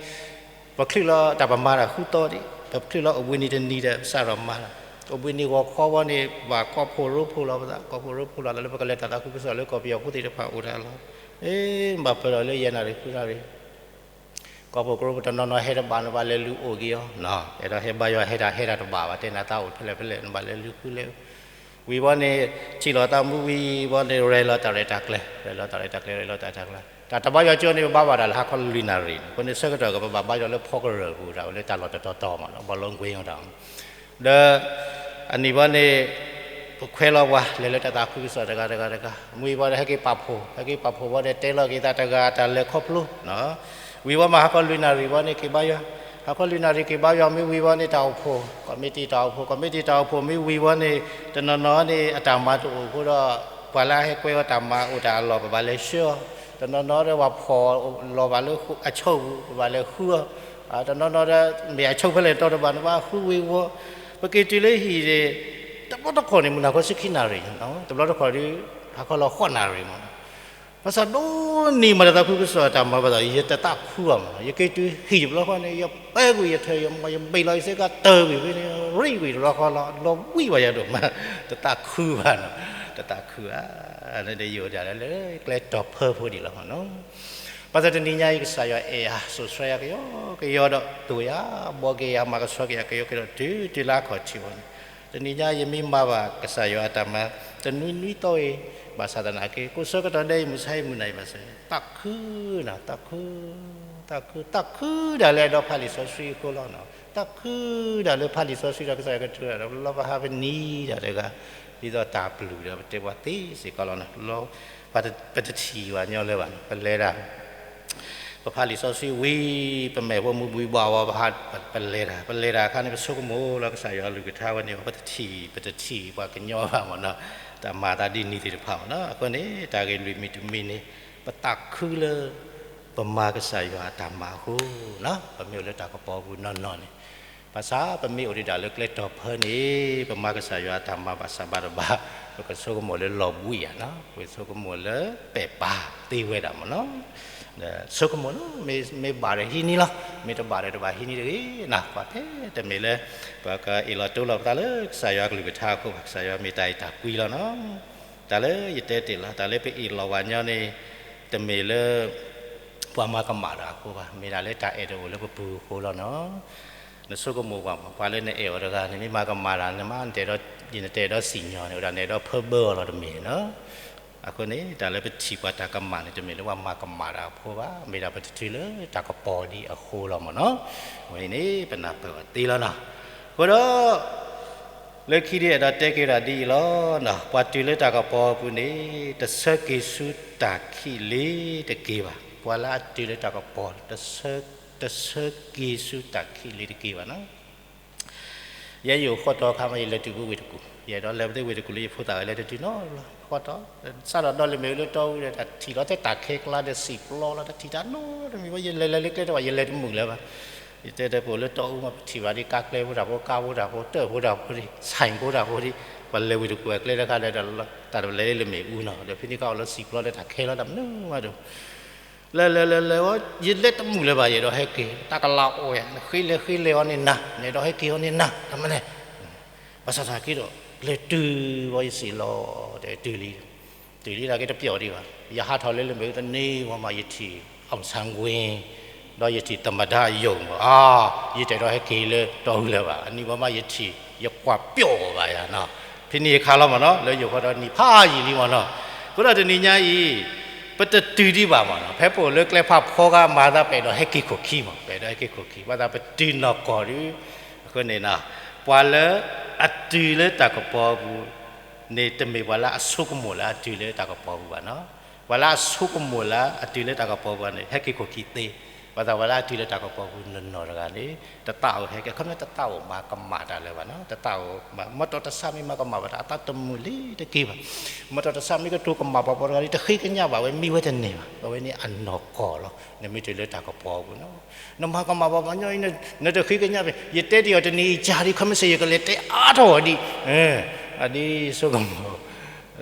ပချုးလီၤတၢ်ပမၤတၢ်ဃုသီဒံး, ပချုးလီၤအိၣ်ဘှံးနံၤတနံၤဒီး ပစးထီၣ်မၤလီၤ, အိၣ်ဘှံးနံၤဂီၤခီဝဲန့ၣ် ဘၣ်ကီၢ်ဖှိၣ်ရိဖှိၣ်လီၤပသး, ကီၢ်ဖှိၣ်ရိဖှိၣ်လီၤသးလၢပကလဲၤတၢ်သးခုကစီၣ်လၢကီၢ်ပယီၤဖိသ့ၣ်တဖၣ်အိၣ်တၢ်လီၤ, မ့ၢ်ဘၣ်ပၢၢ်ထီၣ်လၢယဲၢ်နၣ်ရံၣ်ဃုနၣ်ရံၣ် ကီၢ်ဖှိၣ်ကရူၢ်ပတနီၤနီၤဟဲတဘၣ် နဘၣ်လဲၤလုၢ်အိၣ်က့ၤအီၤ, အဲၣ်ဒိးဟဲဘါယွၤဟဲတၢ်ဟဲတၢ်တဘၣ်ဘၣ်, တဲနၤသးအိၣ်ဖဲလဲၣ်ဖဲလဲၣ် နဘၣ်လဲၤလုၢ်ဃုလဲၤ, ဝံၤဝဲန့ၣ် ထံၣ်လီၤသးမူဝံၤဝဲန့ၣ် ရဲၣ်လီၤတၢ်ရဲၣ်တၢ်ကျဲၤ, ရဲၣ်လီၤတၢ်ရဲၣ်တၢ်ကျဲၤ ရဲၣ်လီၤတၢ်ရဲၣ်တၢ်ကျဲၤ, တၢ်တဘါယွၤကၠိန့ၣ် ပဘါဘၣ်တၢ်လၢဟါခီလွံၢ်နၣ်ရံၣ်န့ၣ်, အဃိန့ၣ်ဆၢကတီၢ်ကပဘၣ်ဘါယွၤလၢဖီကရၢၢ်ပူၤ တၢ်ဝဲလၢတၢ်လီၢ်တတီၤတီၤမးနီၤ, ဘီလိကွ့တၢ် ဒီး အနံၤဘီန့ၣ် ပခွဲးလီၤပှၤ လဲၤလၢတၢ်သးခုကစီၣ်တဂၤတဂၤတဂၤ, မ့ၢ်ဝံၤဘီန့ၣ် ဟဲက့ၤပာ်ဖှိၣ်, ဟဲက့ၤပာ်ဖှိၣ်ဘီန့ၣ် တဲလီၤက့ၤသးတဂၤတၢ်လဲၤခီဖျိ, ဝံၤဘီမးဟါခီလွံၢ်နၣ်ရံၣ်ဘီန့ၣ် က့ၤဘါယွၤ, ဟါခီလွံၢ်နၣ်ရံၣ်က့ၤဘါယွၤ မ့ၢ်ဝံၤဘီန့ၣ် တၢ်အိၣ်ဖှိၣ်, ကီၢ်မ့ၢ်တံၢ်တၢ်အိၣ်ဖှိၣ်, ကီၢ်မ့ၢ်တံၢ်တၢ်အိၣ်ဖှိၣ် မ့ၢ်ဝံၤဘီန့ၣ် တနီၤနီၤန့ၣ် အတၢ်မၤတအိၣ်အဃိဒီး ပှၤလၢအဟဲကွဲအီၤတၢ်မၤအိၣ်တၢ်အလီၢ် ပဘၣ်လဲၤဆှၢအီၤ, တနီၤနီၤဒီးပှၤဖီၣ်လီၤဘၣ်လၢအဆိပူၤ ပဘၣ်လဲၤဃုအီၤ, တနီၤနီၤဒီး မ့ၢ်အဆိဖဲလဲၣ်တီတဘၣ် နဘၣ်ဃုဝံၤဝီၤ, ပက့ၤတုၤလၢဟံၣ်န့ၣ် တဘျီတခီၣ်န့ၣ် မုၢ်နၤခီဆံခံနၣ်ရံၣ်, တဘျီတခီၣ်ဒီး ဟါခီလီၤဃိးနၣ်ရံၣ်မး, ဘၣ်ဆၣ်ဒိၣ်န့ၢ်မးတၢ်သးခုကစီၣ်တၢ်မၤဘၣ်သး ယတသးခုဘၣ်မး, ယက့ၤတုၤဟံၣ်တဘျီဃီန့ၣ် ယပဲကွံာ်ယထၢၣ် ယမီၢ် ယဘ့ၣ်လီၤယစ့ကၤ တၢၢ်ကွံာ်ဖဲန့ၣ် ရံၣ်ကွံာ်တဘျီဃီလီၤ, လီၤဘှံးဘၣ်ယၤဒိၣ်မး, တသးခုဘၣ်နီၤ, တသးခုဘၣ်, ဒီးယအိၣ်ဒၣ်လၢကျဲတီၤဖၢဖိဒံးလီၤမးနီၤ, ဘၣ်ဆၣ်တနံၤညါအံၤ ကစၢ်ယွၤအဲၣ်ယၤ စိာ်ဆှၢယၤကယီကယီဒီး တိာ်ယၤ ဘှီက့ၤယၤ မၤကဆှီက့ၤယၤကယီကယီဒီး တုၤတုၤလၢအခီၣ်ထံးဝဲန့ၣ်, တနံၤညါယမ့ၢ်မၤဘၣ်ကစၢ်ယွၤအတၢ်မၤ တနွံနွံသီအံၤ ဘၣ်ဆၣ်သနာ်က့ ကိးဆၢကတီၢ်ဒဲးအံၤ မုၢ်ဆါအံၤမုၢ်နၤအံၤဘၣ်ဆၣ် သးခုနီၤ, သးခု, သးခု, သးခုဒၣ်လၢအဲၣ်ဒိးဖးလံာ်စီဆှံအဃိလီၤနီၤ, သးခုဒၣ်လၢဖးလံာ်စီဆှံဒီး ကစၢ်ယွၤကထုးဒီး လီၤပဟးပနံၤဒၣ်တဂၤ, ဒ်သိးတၢ်ပျုၢ်ဒီး ပတဲပှၤသ့စ့ၢ်ကီးလီၤနီၤ, ပတထံၣ်ပှၤညီလၢၤဘၣ်နီၤ, ပလဲၤဒၣ် ပဖးလံာ်စီဆှံဝံၤ ပမဲာ်ဖိမူဘှံးဘှီးဝဲ ပဟး ပလဲၤတၢ်, ပလဲၤတၢ်အခါန့ၣ် ပဆိကမိၣ်လီၤ ကစၢ်ယွၤအကလုၢ်ကထါဝဲန့ၣ် ပတထံၣ် ပတထံၣ်ပှၤကညီဘၣ်မးနီၤ, တၢ်မၤသးဒ်န့ၣ်သ့ၣ်တဖၣ်မးနီၤ, အဃိန့ၣ် တၢ်ဂ့ၢ်လွံၢ်မံၤတမံၤန့ၣ် ပသးခုလၢ ပမၤကစၢ်ယွၤအတၢ်မၤအဃိ, ပမ့ၢ်အိၣ်လၢတၢ်ကပီၤပူၤနီၢ်နီၢ်န့ၣ်, ဘၣ်ဆၣ်ပမ့ၢ်အိၣ်ဒံးဒၣ်လၢကျဲတီၤဖၢန့ၣ် ပမၤကစၢ်ယွၤအတၢ်မၤဘၣ်ဆၣ်ဘၣ်တဘၣ်, ပကဆိကမိၣ်လၢလီၤဘှံးဧါနီၤ, ပဆိကမိၣ်လၢပဲာ်ပာ်သ့ဝဲဒၣ်မးနီၤ ဆိကမိၣ်လီၤ, မ့ၢ်ဘၣ်ဒီးဟံးန့ၢ်လီၤ, မ့ၢ်တဘၣ်ဒီးတဘၣ်ဟံးန့ၢ်တဂ့ၤနီၤ, ပှၤဖဲတမ့ၢ်လၢ ပကအ့ၣ်လီၤတူၢ်လိာ်ပသးလၢကစၢ်ယွၤအကလုၢ်ကထါအဃိဘၣ်, ကစၢ်ယွၤမ့ၢ်တၢ်အဲၣ်တၢ်ကွံလီၤနီၤ, တၢ်လၢယတဲတ့ၢ်လီၤ, တၢ်လၢပအ့ၣ်လိာ်ပှၤညီန့ၣ် တမ့ၢ်လၢ ပှၤမၤကမၣ်တၢ်အဃိဘၣ်, မ့ၢ်ဒၣ်လၢတၢ်အဲၣ်တအိၣ်လၢပပူၤအဃိလီၤနီၤ, နဆိကမိၣ်ပှၤမး, ပှၤလၢနအဲၣ်အီၤတဂၤန့ၣ် မ့ၢ်မၤကမၣ်တၢ်န့ၣ်မး နတအဲၣ်ဒိးစံၣ်ညီၣ်န့ၣ် အိၣ်ဒၣ်နအဲၣ်ဒိးဖၢဘၢအီၤလီၤတမ့ၢ်နီၤ, အဃိန့ၣ် တၢ်လၢပထံၣ်ပှၤတၢ်ကမၣ်န့ၣ် တမ့ၢ်လၢပှၤမၤကမၣ်တၢ်အဃိဘၣ်, မ့ၢ်ဒၣ်ပတတုၤလၢတၢ်ကပီၤဒံးအဃိလီၤမးနီၤ, အဝဲအံၤန့ၣ် ပနၢ်ပၢၢ်အီၤသ့လီၤနီၤ, အဃိဒီး လၢခံဒုအဲၣ်ဒိးတဲက့ၤဒၣ်ဒ်အံၤလီၤ. ပှၤတုၤလၢတၢ်ကပီၤအပူၤန့ၣ် တဆၢက့ၤဆူတၢ်ခံးလ့ၤတက့ၢ်ဘၣ်. ပှၤလၢအတုၤလၢတၢ်ကပီၤ တဆၢက့ၤဆူတၢ်ခံးလ့ၤတက့ၢ်ဘၣ်နီၤ. ယဲယအိၣ်ဃီတီအခါမး ယလဲၤတုၤဖဲဝ့ၢ်တကူၣ်, ယအဲၣ်ဒိးလဲၤဖဲဝ့ၢ်တကူၣ်လၢယဖိသၣ်ဝဲလဲၤတတုၤနီတဘျီ, ဃီတီ, စးထီၣ်ဒီးလဲၤမ့ၢ်လၢတီအူဒီး တၢ်ထံၣ်လီၤထဲတၢ်ခဲကျါဒီးစံာ်ပျီလီၤ, တၢ်ထံၣ်တၢ်နီတမံၤဘၣ်, ယလဲၤလဲၤလၢကျဲတဘၣ် ယလဲၤတမုာ်လၢၤဘၣ်. ယတဲဒီးပအိၣ်လၢတီအူမး ပထံၣ်ဘၣ်ဒ်ကါကျဲဖိတၢ်ဖိ ကါဖိတၢ်ဖိ တၢၣ်ဖိတၢ်ဖိဒ် ဆၣ်ဖိတၢ်ဖိဒ်, ပှၤလဲၤဝ့ၢ်တကူၣ်အကျဲတခါဒီး တၢ်တလဲၤလၢမ့ၣ်အူနီၤ, ဒီးဖဲန့ၣ်ခါအိၣ်လၢစံာ်ပျီလၢတၢ်ခဲလီၤ တၢ်မနုၤမးဒီး လဲၤလဲၤလဲၤလဲၤဝဲ ယလဲၤတမုာ်လၢၤဘၣ်, ယအဲၣ်ဒိးဟဲက့ၤ တၢ်ကလၤအိၣ်ယၤ, နဃ့လဲၤဃ့လဲၤအီၤန့ၣ်နၤ, နအဲၣ်ဒိးဟဲက့ၤအီၤန့ၣ်နၤ, တမနုၤလဲၣ်. ဘၣ်ဆၣ်သနာ်က့ဒီး လဲၤတုၤဝဲယစံာ်လီၤဒီးတုၤလံ, တုၤလံသနာ်က့တပျီၢ်ဒံးဘၣ်. ယဟးထီၣ်လၢလၢမ့ၣ်အူတနံၤဝံၤမး ယထံၣ် အောင်ဆန်းဝင်း ဒီးယထံၣ် သမ္မတရုံ မး, အါ, ယတအဲၣ်ဒိးဟဲက့ၤလၢတီအူလၢၤဘၣ်, အနံၤဝံၤမးယထံၣ် ယကွၢ်ပျီၣ်ဘၣ်ယၤနီၤ. ဖဲန့ၣ်အခါလီၤမးနီၤ, လၢယိၤဃီဒီးနံၣ်ဖးယံာ်လံမးနီၤ. အဃိဒီးတနံၤညါအံၤ ပတတုၤဒံးဘၣ်မးနီၤ, ဖဲပအိၣ်လၢကျဲဖးဖီဂၤမၤသး ပအဲၣ်ဒိးဟဲက့ၤခိၣ်ခံမး, ပအဲၣ်ဒိးဟဲက့ၤခိၣ်ခံ, ဘၣ်ဆၣ်ပတုၤနီၢ်ကီၢ်ဒုး, အဃိန့ၣ်နီၤ, ပှၤလၢအတုၤလၢတၢ်ကပီၤအပူၤ န့ၣ်တမ့ၢ်ပှၤလၢအဆိကမိၣ်လၢအတုၤလၢတၢ်ကပီၤအပူၤဘၣ်နီၤ. ပှၤလၢအဆိကမိၣ်လၢအတုၤလၢတၢ်ကပီၤအပူၤန့ၣ် ဟဲက့ၤခိၣ်ခံသ့, ဘၣ်ဆၣ်ပှၤလၢအတုၤလၢတၢ်ကပီၤအပူၤနီၢ်နီၢ်တဂၤန့ၣ် တသးအိၣ်ဟဲက့ၤ, ခီပညီတသးအိၣ်မၤကမၣ်တၢ်လၢၤဘၣ်နီၤ, တသးအိၣ်မၤ, မ့ၢ်တီၢ်တၢ်ဆါမ့ၢ်မၤကမၣ်ဘၣ်တၢ် အသးတမုာ်လံတက့ၢ်ဘၣ်, မ့ၢ်တီၢ်တၢ်ဆါမ့ၢ်ကတိၤကမၣ်ပှၤပိာ်တဂၤန့ၣ် တဃ့ကညးဘၣ်ဝဲ, မ့ၢ်ဝဲတန့ၢ်ဘၣ်, အဝဲန့ၣ်အနီၢ်ကီၢ်လီၤ. နမ့ၢ်တုၤလၢတၢ်ကပီၤအပူၤနီၤ, နမၤကမၣ်ပှၤပှၤညီအံၤ နတဃ့ကညးဘၣ်, ယတဲတ့ၢ်အီၤတနံၤအံၤ ကၢ်ဒံး ခီမ့ၢ်စ့ၢ် ယကလဲၤတဲအါထီၣ်အီၤဒံး, အဒ်ဆိကမိၣ်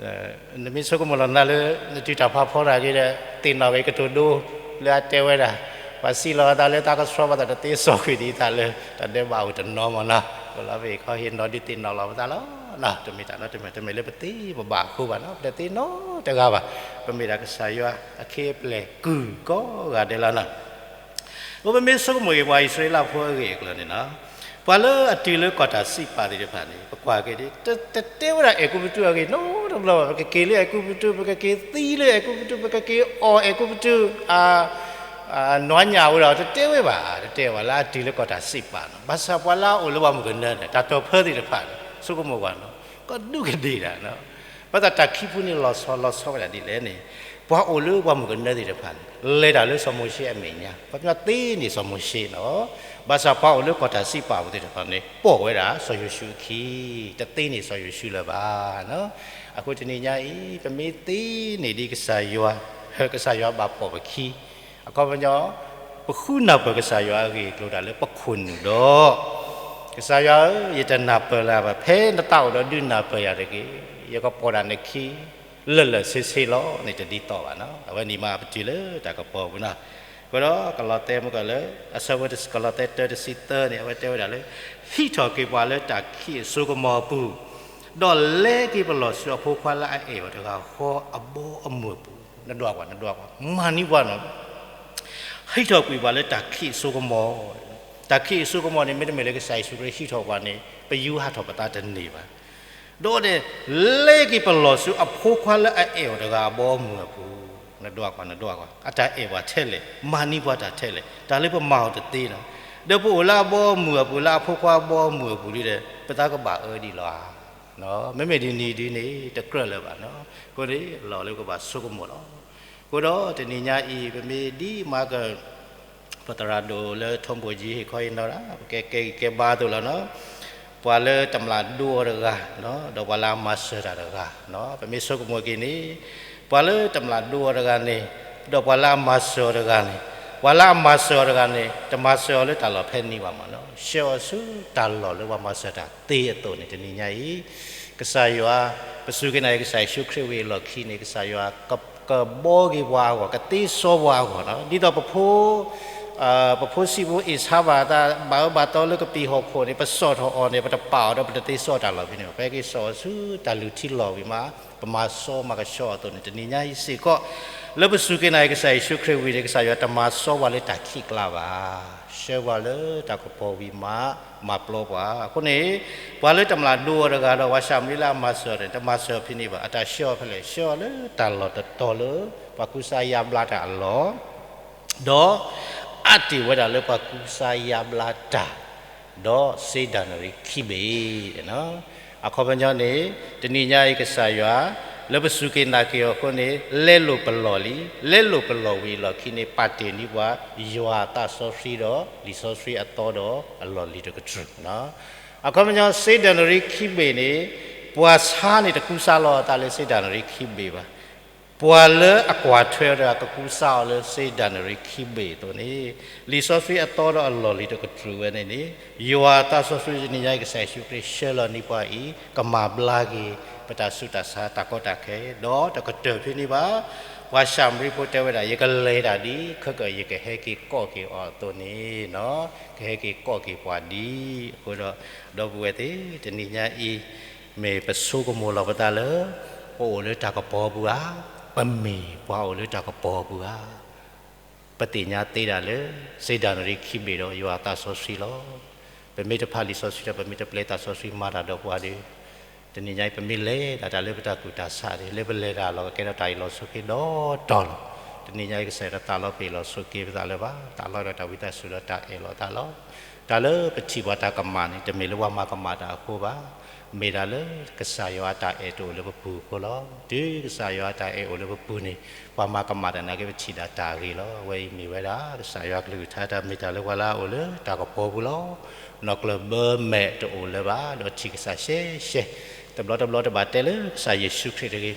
နမ့ၢ်ဆိကမိၣ်လီၤနၤလၢ နတုၤတၢ်ဖးဖီတၢ်က့ၤဒီး သ့ၣ်နီၣ်ဝဲကတိၤဒိ လၢအတဲဝဲဒၣ်, ပှၤစံးလီၤအသးလၢတၢ်ကဆှီဘၣ်သး တသ့စီကွံာ်ဒံးအသးလၢ တၢ်ဒဲးဘးအိၣ်တနီၤမးနီၤ, ပလီၤပ့ၤခီဟ့ၣ်နီၤဒုးသ့ၣ်နီၣ်လီၤပသးလီၤ. တမ့ၢ်တၢ်နီတမံၤ တမ့ၢ်လၢပသ့ပဘၣ်အဃိဘၣ်နီၤ, ပတသ့နီတဂၤဘၣ်, ပမ့ၢ်ဒၣ်ကစၢ်ယွၤအခ့အပျဲၢ်ကုၢ်ကိးဂၤဒဲးလီၤနီၤ. အဃိပမ့ၢ်ဆိကမိၣ်က့ၤပှၤအံၣ်စရ့လးဖိအဂ့ၢ်အကျိၤန့ၣ်နီၤ, ပှၤလၢအတုၤလၢကီၢ်တၢ်စံးပာ်သ့ၣ်တဖၣ်န့ၣ် ပကွၢ်က့ၤဒ် တတဲဝဲဒၣ်အဲၤကူပတူးအဂ့ၢ်နီတဘျီဘၣ်, ပကက့ၤလၢအဲၤကူပတူး ပကက့ၤသံလၢအဲၤကူပတူး ပကက့ၤအီၣ်အဲၤကူပတူး နွါညၣ်ဝဲဒီး တတဲဝဲဘၣ်, တတဲဝဲလၢအတုၤလၢကီၢ်တၢ်စံးပာ်နီၤ. ဘၣ်ဆၣ်ပှၤလၢအအိၣ်လၢပှၤမုၣ်ကနၢသ့ၣ်တဖၣ် တၢ်တိာ်ဖၢသ့ၣ်တဖၣ်န့ၣ် ဆိကမိၣ်ပှၤနီၤ, ကဒူးကဒ့ၣ်တၢ်နီၤ. ဘၣ်ဆၣ်တၢ်ခံဖုန့ၣ်လီၤဆီလီၤဆီဝဲဒၣ်ဒ်လဲၣ်န့ၣ်, ပှၤအိၣ်လၢပှၤမုၣ်ကနၢသ့ၣ်တဖၣ်န့ၣ် လဲၤတၢ်လၢစီၤမိၤၡ့အမဲာ်ညါ, ပှၤကညီသ့န့ၢ်စီၤမိၤၡ့နီၤ. ဘၣ်ဆၣ်ပှၤအိၣ်လၢကီၢ်တၢ်စံးပာ်ပူၤသ့ၣ်တဖၣ်န့ၣ် ပိာ်ဝဲဒၣ်စီၤယိၤၡူအခံ, တသ့န့ၢ်စီၤယိၤၡူလၢၤဘၣ်နီၤ. အဃိတနံၤညါအံၤ ပမ့ၢ်သ့န့ၢ်ဒ်ကစၢ်ယွၤ, ကစၢ်ယွၤဘၣ်ပိာ်ပခံ, အခီပညီ ပဃုနၢ်ပၢၢ်ကစၢ်ယွၤအဂ့ၢ်အကျိၤဒၣ်လၢပခိၣ်နူာ်ဒီး, ကစၢ်ယွၤဧၢ, ယတနၢ်ပၢၢ်လၢၤဘၣ်, ဖဲနသးအိၣ်ဒီးဒုးနၢ်ပၢၢ်ယၤတက့ၢ်. ယကပိာ်ဒၣ်နခံ လၢာ်လၢာ်ဆ့ဆ့လီၤန့ၣ် တဒ်သိးဘၣ်နီၤ. အဝဲန့ၣ်မးပတုၤလၢတၢ်ကပီၤပူၤနီၤ. အဃိဒီးကလီးတဲမုၢ်ကီၢ်လၢ အဆၢဖိကလီးတဲတၢတဆံသၢန့ၣ် အဝဲတဲဝဲဒၣ်လၢ ဟံးထီၣ်က့ၤပှၤလၢတၢ်ခံးအစိကမီၤအပူၤ, ဒီးလဲက့ၤပလီၢ်ဆူအဖိခွါလၢအအဲၣ်အီၤတဂၤဃီအဘီအမုၢ်အပူၤ, နဒွးကွၢ်, နဒွးကွၢ်, မၤန့ၢ်ပှၤနီၤ. ဟံးထီၣ်ကွံာ်ပှၤလၢတၢ်ခံးအစိကမီၤ, တၢ်ခံးအစိကမီၤန့ၣ် မ့တမ့ၢ်လၢကစၢ်ယ့ၣ်ၡူးခရံာ်ဟံးထီၣ်ပှၤန့ၣ် ပယူဟးထီၣ်ပသးတန့ၢ်ဘၣ်. ဒီးန့ၣ် လဲက့ၤပလီၢ်ဆူအဖိခွါလၢအအဲၣ်အီၤတဂၤအဘီအမုၢ်အပူၤ, နဒွးကွၢ်, နဒွးကွၢ်, အတၢ်အဲၣ်ပှၤထဲလဲၣ်, မၤန့ၢ်ပှၤတၢ်ထဲလဲၣ်, တၢ်လၢပမၤအီၤတသ့နီၤ. ဒီးပအိၣ်လၢအဘီအမုၢ်အပူၤ လၢအဖိခွါအဘီအမုၢ်အပူၤလံဒီး ပသးကဘၣ်အၢဒ်လဲၣ်ဧါ. မ့မ့ၢ်ဒ်န့ၣ်ဒ်န့ၣ် တကြၢးလၢၤဘၣ်နီၤ. အဃိန့ၣ် လီၤလၢပကဘၣ်ဆိကမိၣ်လီၤ. အဃိဒီးတနံၤညါအံၤ ပမ့ၢ်ဒ်မၤက ပသရၣ်ဒိၣ်လၢထိၣ်ဘိၣ်ကၠံဟ့ၣ်ခီဟ့ၣ်နီၤဒၣ် ပကကဲဂံၢ်ကဲဘါအသိးလီၤနီၤ. ပှၤလၢတမျၢ်ဒိအီၤတဂၤ, ဒီးပှၤလၢအမၤစၢၤတၢ်တဂၤ, ပမ့ၢ်ဆိကမိၣ်က့ၤန့ၣ်, ပှၤလၢတမျၢ်ဒိအီၤတဂၤန့ၣ်, ဒီးပှၤလၢအမၤစၢၤအီၤတဂၤန့ၣ်, ပှၤလၢအမၤစၢၤအီၤတဂၤန့ၣ် တမၤစၢၤအီၤလၢတၢ်လီၢ်ဖဲန့ၣ်ဘၣ်မးနီၤ. ဆှၢအီၤဆူတၢ်လီၢ်လၢပှၤမၤစၢၤတၢ်သ့အသိးန့ၣ် တနံၤညါအံၤ ကစၢ်ယွၤ, ပစူၢ်က့ၤနာ်က့ၤကစၢ်ယ့ၣ်ၡူးခရံာ်ဝံၤအလီၢ်ခံန့ၣ် ကစၢ်ယွၤကဘှီက့ၤပှၤအဂီၢ်, ကသ့စီပှၤအဂီၢ်နီၤ. ဒ်သိးပဖိ, ပဖိဆံးဖိအ့ၣ်ဆါဘၣ်အသး ဘၣ်အၢဘၣ်သီလၢကပံာ်ဟီၣ်ခိၣ်န့ၣ် ပစိာ်ထီၣ်အီၤန့ၣ် ပတပာ်အီၤဒီးပတသ့စီတၢ်လီၢ်ဖဲန့ၣ်ဘၣ်. ပဟဲက့ၤစိာ်အီၤဆူတၢ်လုၢ်ထံလီၢ်ဝံၤမး ပမၤစီမၤကဆှီအသိးန့ၣ် တနံၤညါအံၤစ့ၢ်ကီး လၢပစူၢ်က့ၤနာ်က့ၤကစၢ်ယ့ၣ်ၡူးခရံာ်ဝံၤန့ၣ် ကစၢ်ယွၤတမၤစီပှၤလၢတၢ်ခံးကျါဘၣ်. ဆှၢပှၤလၢတၢ်ကပီၤဝံၤမး မၤပျီပှၤ. အဃိန့ၣ် ပှၤလၢတမျၢ်ဒိအီၤတဂၤဒီး ပှၤၡၤမရံလၢအမၤစၢၤန့ၣ် တမၤစၢၤဖဲန့ၣ်ဘၣ်. အတၢ်ဆှၢအီၤဖဲလဲၣ်, ဆှၢအီၤလၢတၢ်လီၢ်တတီၤလၢ ပှၤကူစါယါဘျါတၢ်အလီၢ်, ဒီးအါတ့ၢ်ဝဲဒၣ်လၢပှၤကူစါယါဘျါတၢ်, ဒီးစ့ဒၤနရံၣ်ခံဘ့ၣ်နီၤ. အခီပညီန့ၣ် တနံၤညါအံၤကစၢ်ယွၤ လၢပစူၢ်က့ၤနာ်က့ၤအီၤအဃိန့ၣ် လဲလိာ်ပလီၢ်လံ, လဲလိာ်ပလီၢ်ဝံၤအလီၢ်ခံန့ၣ် ပာ်တ့ၢ်န့ၢ်ပှၤ ယွၤအသးစီဆှံဒီး လံာ်စီဆှံအသီဒီးအလီၢ်လံၤတကတြူၢ်. အခီပညီ စ့ဒၣ်နရံၣ်ခံဘ့ၣ်န့ၣ် ပှၤဆါန့ၣ်တကူစါလီၤအသးလၢစ့ဒၣ်နရံၣ်ခံဘ့ၣ်ဘၣ်. ပှၤလၢအကွၢ်ထွဲအီၤတဂၤကကူစါအီၤလၢစ့ဒၣ်နရံၣ်ခံဘ့ၣ်အသိးန့ၣ် လံာ်စီဆှံအသီဒီးအလီၢ်လံၤတကတြူၢ်ဝဲန့ၣ်န့ၣ် ယွၤအသးစီဆှံတနံၤညါအံၤ ကစၢ်ယ့ၣ်ၡူးခရံာ်ဆှၢလီၤန့ၢ်ပှၤအံၤ ကမၤဘျါက့ၤ ပတၢ်ဆူးတၢ်ဆါတၢ်ကီတၢ်ခဲ ဒီးတကတၢၢ်ဖဲန့ၣ်ဘၣ်. ပှၤၡၤမရံဖိတဲဝဲဒၣ် ယကလဲၤတၢ်ဒ် ခဲကၢၢ်ယကဟဲက့ၤကိးက့ၤအီၤအသိးန့ၣ် ကဟဲက့ၤကိးက့ၤပှၤဒ်အဃိဒီး ဒီပုၢ်ဝဲၢ်သ့ၣ် တနံၤညါအံၤ မ့ၢ်ပဆိကမိၣ်လီၤပသးလၢ ပအိၣ်လၢတၢ်ကပီၤပူၤဧါ, ပမ့ၢ်ပှၤအိၣ်လၢတၢ်ကပီၤပူၤဧါ. ပသ့ၣ်ညါသ့ဒၣ်လၢ စ့ဒၣ်နရံၣ်ခံဘ့ၣ်ဒီးယွၤအသးစီဆှံလီၤ. ပမ့ၢ်တဖးလံာ်စီဆှံဒီး ပမ့ၢ်တပျဲသးစီဆှံမၤတၢ်ဒီးပှၤဒီး တနံၤညါအံၤ ပမ့ၢ်လဲၤတၢ်တၢ်လၢပတၢ်ကူၣ်တၢ်ဆးဒီး လၢပလဲၤတၢ်လီၢ်ကကဲထီၣ်တၢ်အ့ၣ်လိာ်ဆိးက့ဒီးတီၤလီၤ. တနံၤညါအံၤ ကစၢ်ယွၤတသးလီပ့ၢ်လီၤဆိးက့ပသးလၢၤဘၣ်, သးလီဒီးတၢ်ဝံသးစူၤဒီးတၢ်အဲၣ်လီၤသးလီၤ. တၢ်လၢပထံၣ်ပှၤတၢ်ကမၣ်န့ၣ် တမ့ၢ်လၢပှၤမၤကမၣ်တၢ်အဃိဘၣ်, မ့ၢ်ဒၣ်လၢကစၢ်ယွၤအတၢ်အဲၣ်တအိၣ်လၢပပူၤအဃိလီၤ. တုၤကစၢ်ယွၤအတၢ်အဲၣ်အိၣ်လၢပပူၤန့ၣ် ပှၤမၤကမၣ်တၢ်နာ်က့ ပထံၣ်ဒၣ်တၢ်ဂ့ၤလီၤ. အဝဲအံၤမ့ၢ်ဝဲဒၣ် ကစၢ်ယွၤကလုၢ်ကထါတၢ်မ့ၢ်တၢ်လၢပှၤလၢအအိၣ်လၢတၢ်ကပီၤပူၤလီၤ. နီၢ်ကျၢၢ်ဘၢမဲာ်တအိၣ်လၢၤဘၣ်, ဒီးထံၣ်ကစၢ်ရှဲရှဲ, တဘျီတဘျီတဘၣ်တဲလၢကစၢ်ယ့ၣ်ၡူးခရံာ်တဂ့ၤ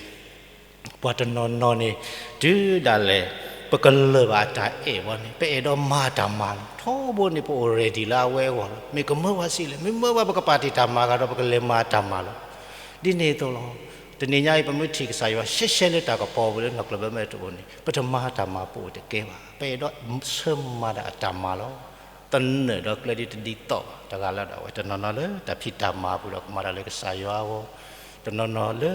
ပှၤတနီၤနီၤန့ၣ် တုၤဒၣ်လဲာ် ပကလၢၢ်ဘၣ်အတၢ်အဲၣ်ဘီန့ၣ် ပအဲၣ်ဒိးမၤတၢ်မၤလီၤ. ထီဘိန့ၣ် ပအိၣ် ready လၢအဝဲအဂီၢ်လီၤ. မ့ၢ်ကမၢပှၤဆံးလဲၣ်, မ့ၢ်မၢပှၤ ပကပာ်တ့ၢ်တၢ်မၤဂၤဒီး ပကလဲၤမၤတၢ်မၤလီၤ. ဒ်န့ၣ်အသိးလီၤ. တနံၤညါအံၤ ပမ့ၢ်ထံၣ်ကစၢ်ယွၤရှဲရှဲလၢတၢ်ကပီၤပူၤ လၢနီၢ်ကျၢၢ်ဘၢမဲာ်တအိၣ်န့ၣ် ပတမၤတၢ်မၤ ပအိၣ်တကဲဘၣ်. ပအဲၣ်ဒိးဆၢမၤဒၣ်အတၢ်မၤလီၤ. သနၢၣ်ဒီးကျဲဒ်တဒ်သိးဘၣ်. တဂၤလၢ်ဒီး အဝဲတနီၤနီၤလၢတၢ်ဖံးတၢ်မၤပူၤဒီးကမၤတၢ်လၢကစၢ်ယွၤအဂီၢ်, တနီၤနီၤလၢ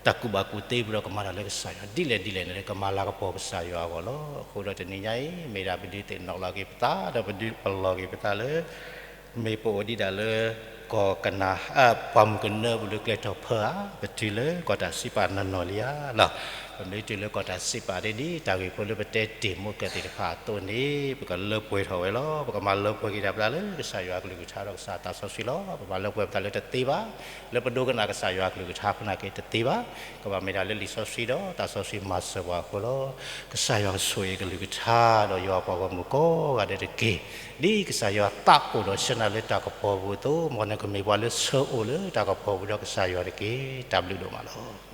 တၢ်ကူၣ်ဘၣ်ကူၣ်သ့ပူၤဒီးကမၤတၢ်လၢကစၢ်ယွၤ, ဒ်လဲၣ်ဒ်လဲၣ်န့ၣ် ကမၤလၤကပီၤကစၢ်ယွၤအဂီၢ်လီၤ. အဃိဒီးတနံၤညါအံၤ မ့ၢ်ဒၣ်ပဒုးသ့ၣ်နီၣ်လီၤက့ၤပသး ဒီးပဒုးပလီၢ်က့ၤပသးလၢ မ့ၢ်ပအိၣ်ဒံးဒၣ်လၢ ကီၢ်ကနၤ ပှၢ်မုၢ်ကနၢပူၤလၢကျဲထီၣ်ဖၢဧါ, ပတုၤလၢကီၢ်တၢ်စံးပာ်နီၢ်နီၢ်လံဧါလီၤ. ပမ့ၢ်တုၤလၢကီၢ်တၢ်စံးပာ်ဒ်ဒ် တၢ်ဂ့ၢ်ဖိလၢပတဲတ့ၢ်မူကဲသ့ၣ်တဖၣ်အသိးန့ၣ် ပကလၢပှဲၤထီၣ်ဝဲလီၤ. ပကမၤလၢပှဲၤက့ၤတၢ်ပသးလၢကစၢ်ယွၤအကလုၢ်ကထါဒီးကစၢ်သးစီဆှံလီၤ. ပမၤလၢပှဲၤပသးလၢတသ့ဘၣ်. လၢပဒိကနၣ်ကစၢ်ယွၤအကလုၢ်ကထါအဃိသနာ်က့တသ့ဘၣ်. ကဘၣ်မ့ၢ်ဒၣ်လၢလံာ်စီဆှံဒီးသးစီဆှံမၤစၢၤပှၤအဃိလီၤ. ကစၢ်ယွၤကဆိၣ်ဂ့ၤကလုၢ်ကထါဒီးယွၤပှၤဂီၢ်မုၢ်ကိးဂၤဒဲးတက့ၢ်. ဒ်ကစၢ်ယွၤသးအိၣ်ဒီးဆၢနၢ်လၢတၢ်ကပီၤပူၤအသိး မ်နကမ့ၢ်ပှၤလၢဆၢအိၣ်လၢတၢ်ကပီၤပူၤဒီးကစၢ်ယွၤတက့ၢ်. တၢ်ဘျုးဒိၣ်မးလီၤ.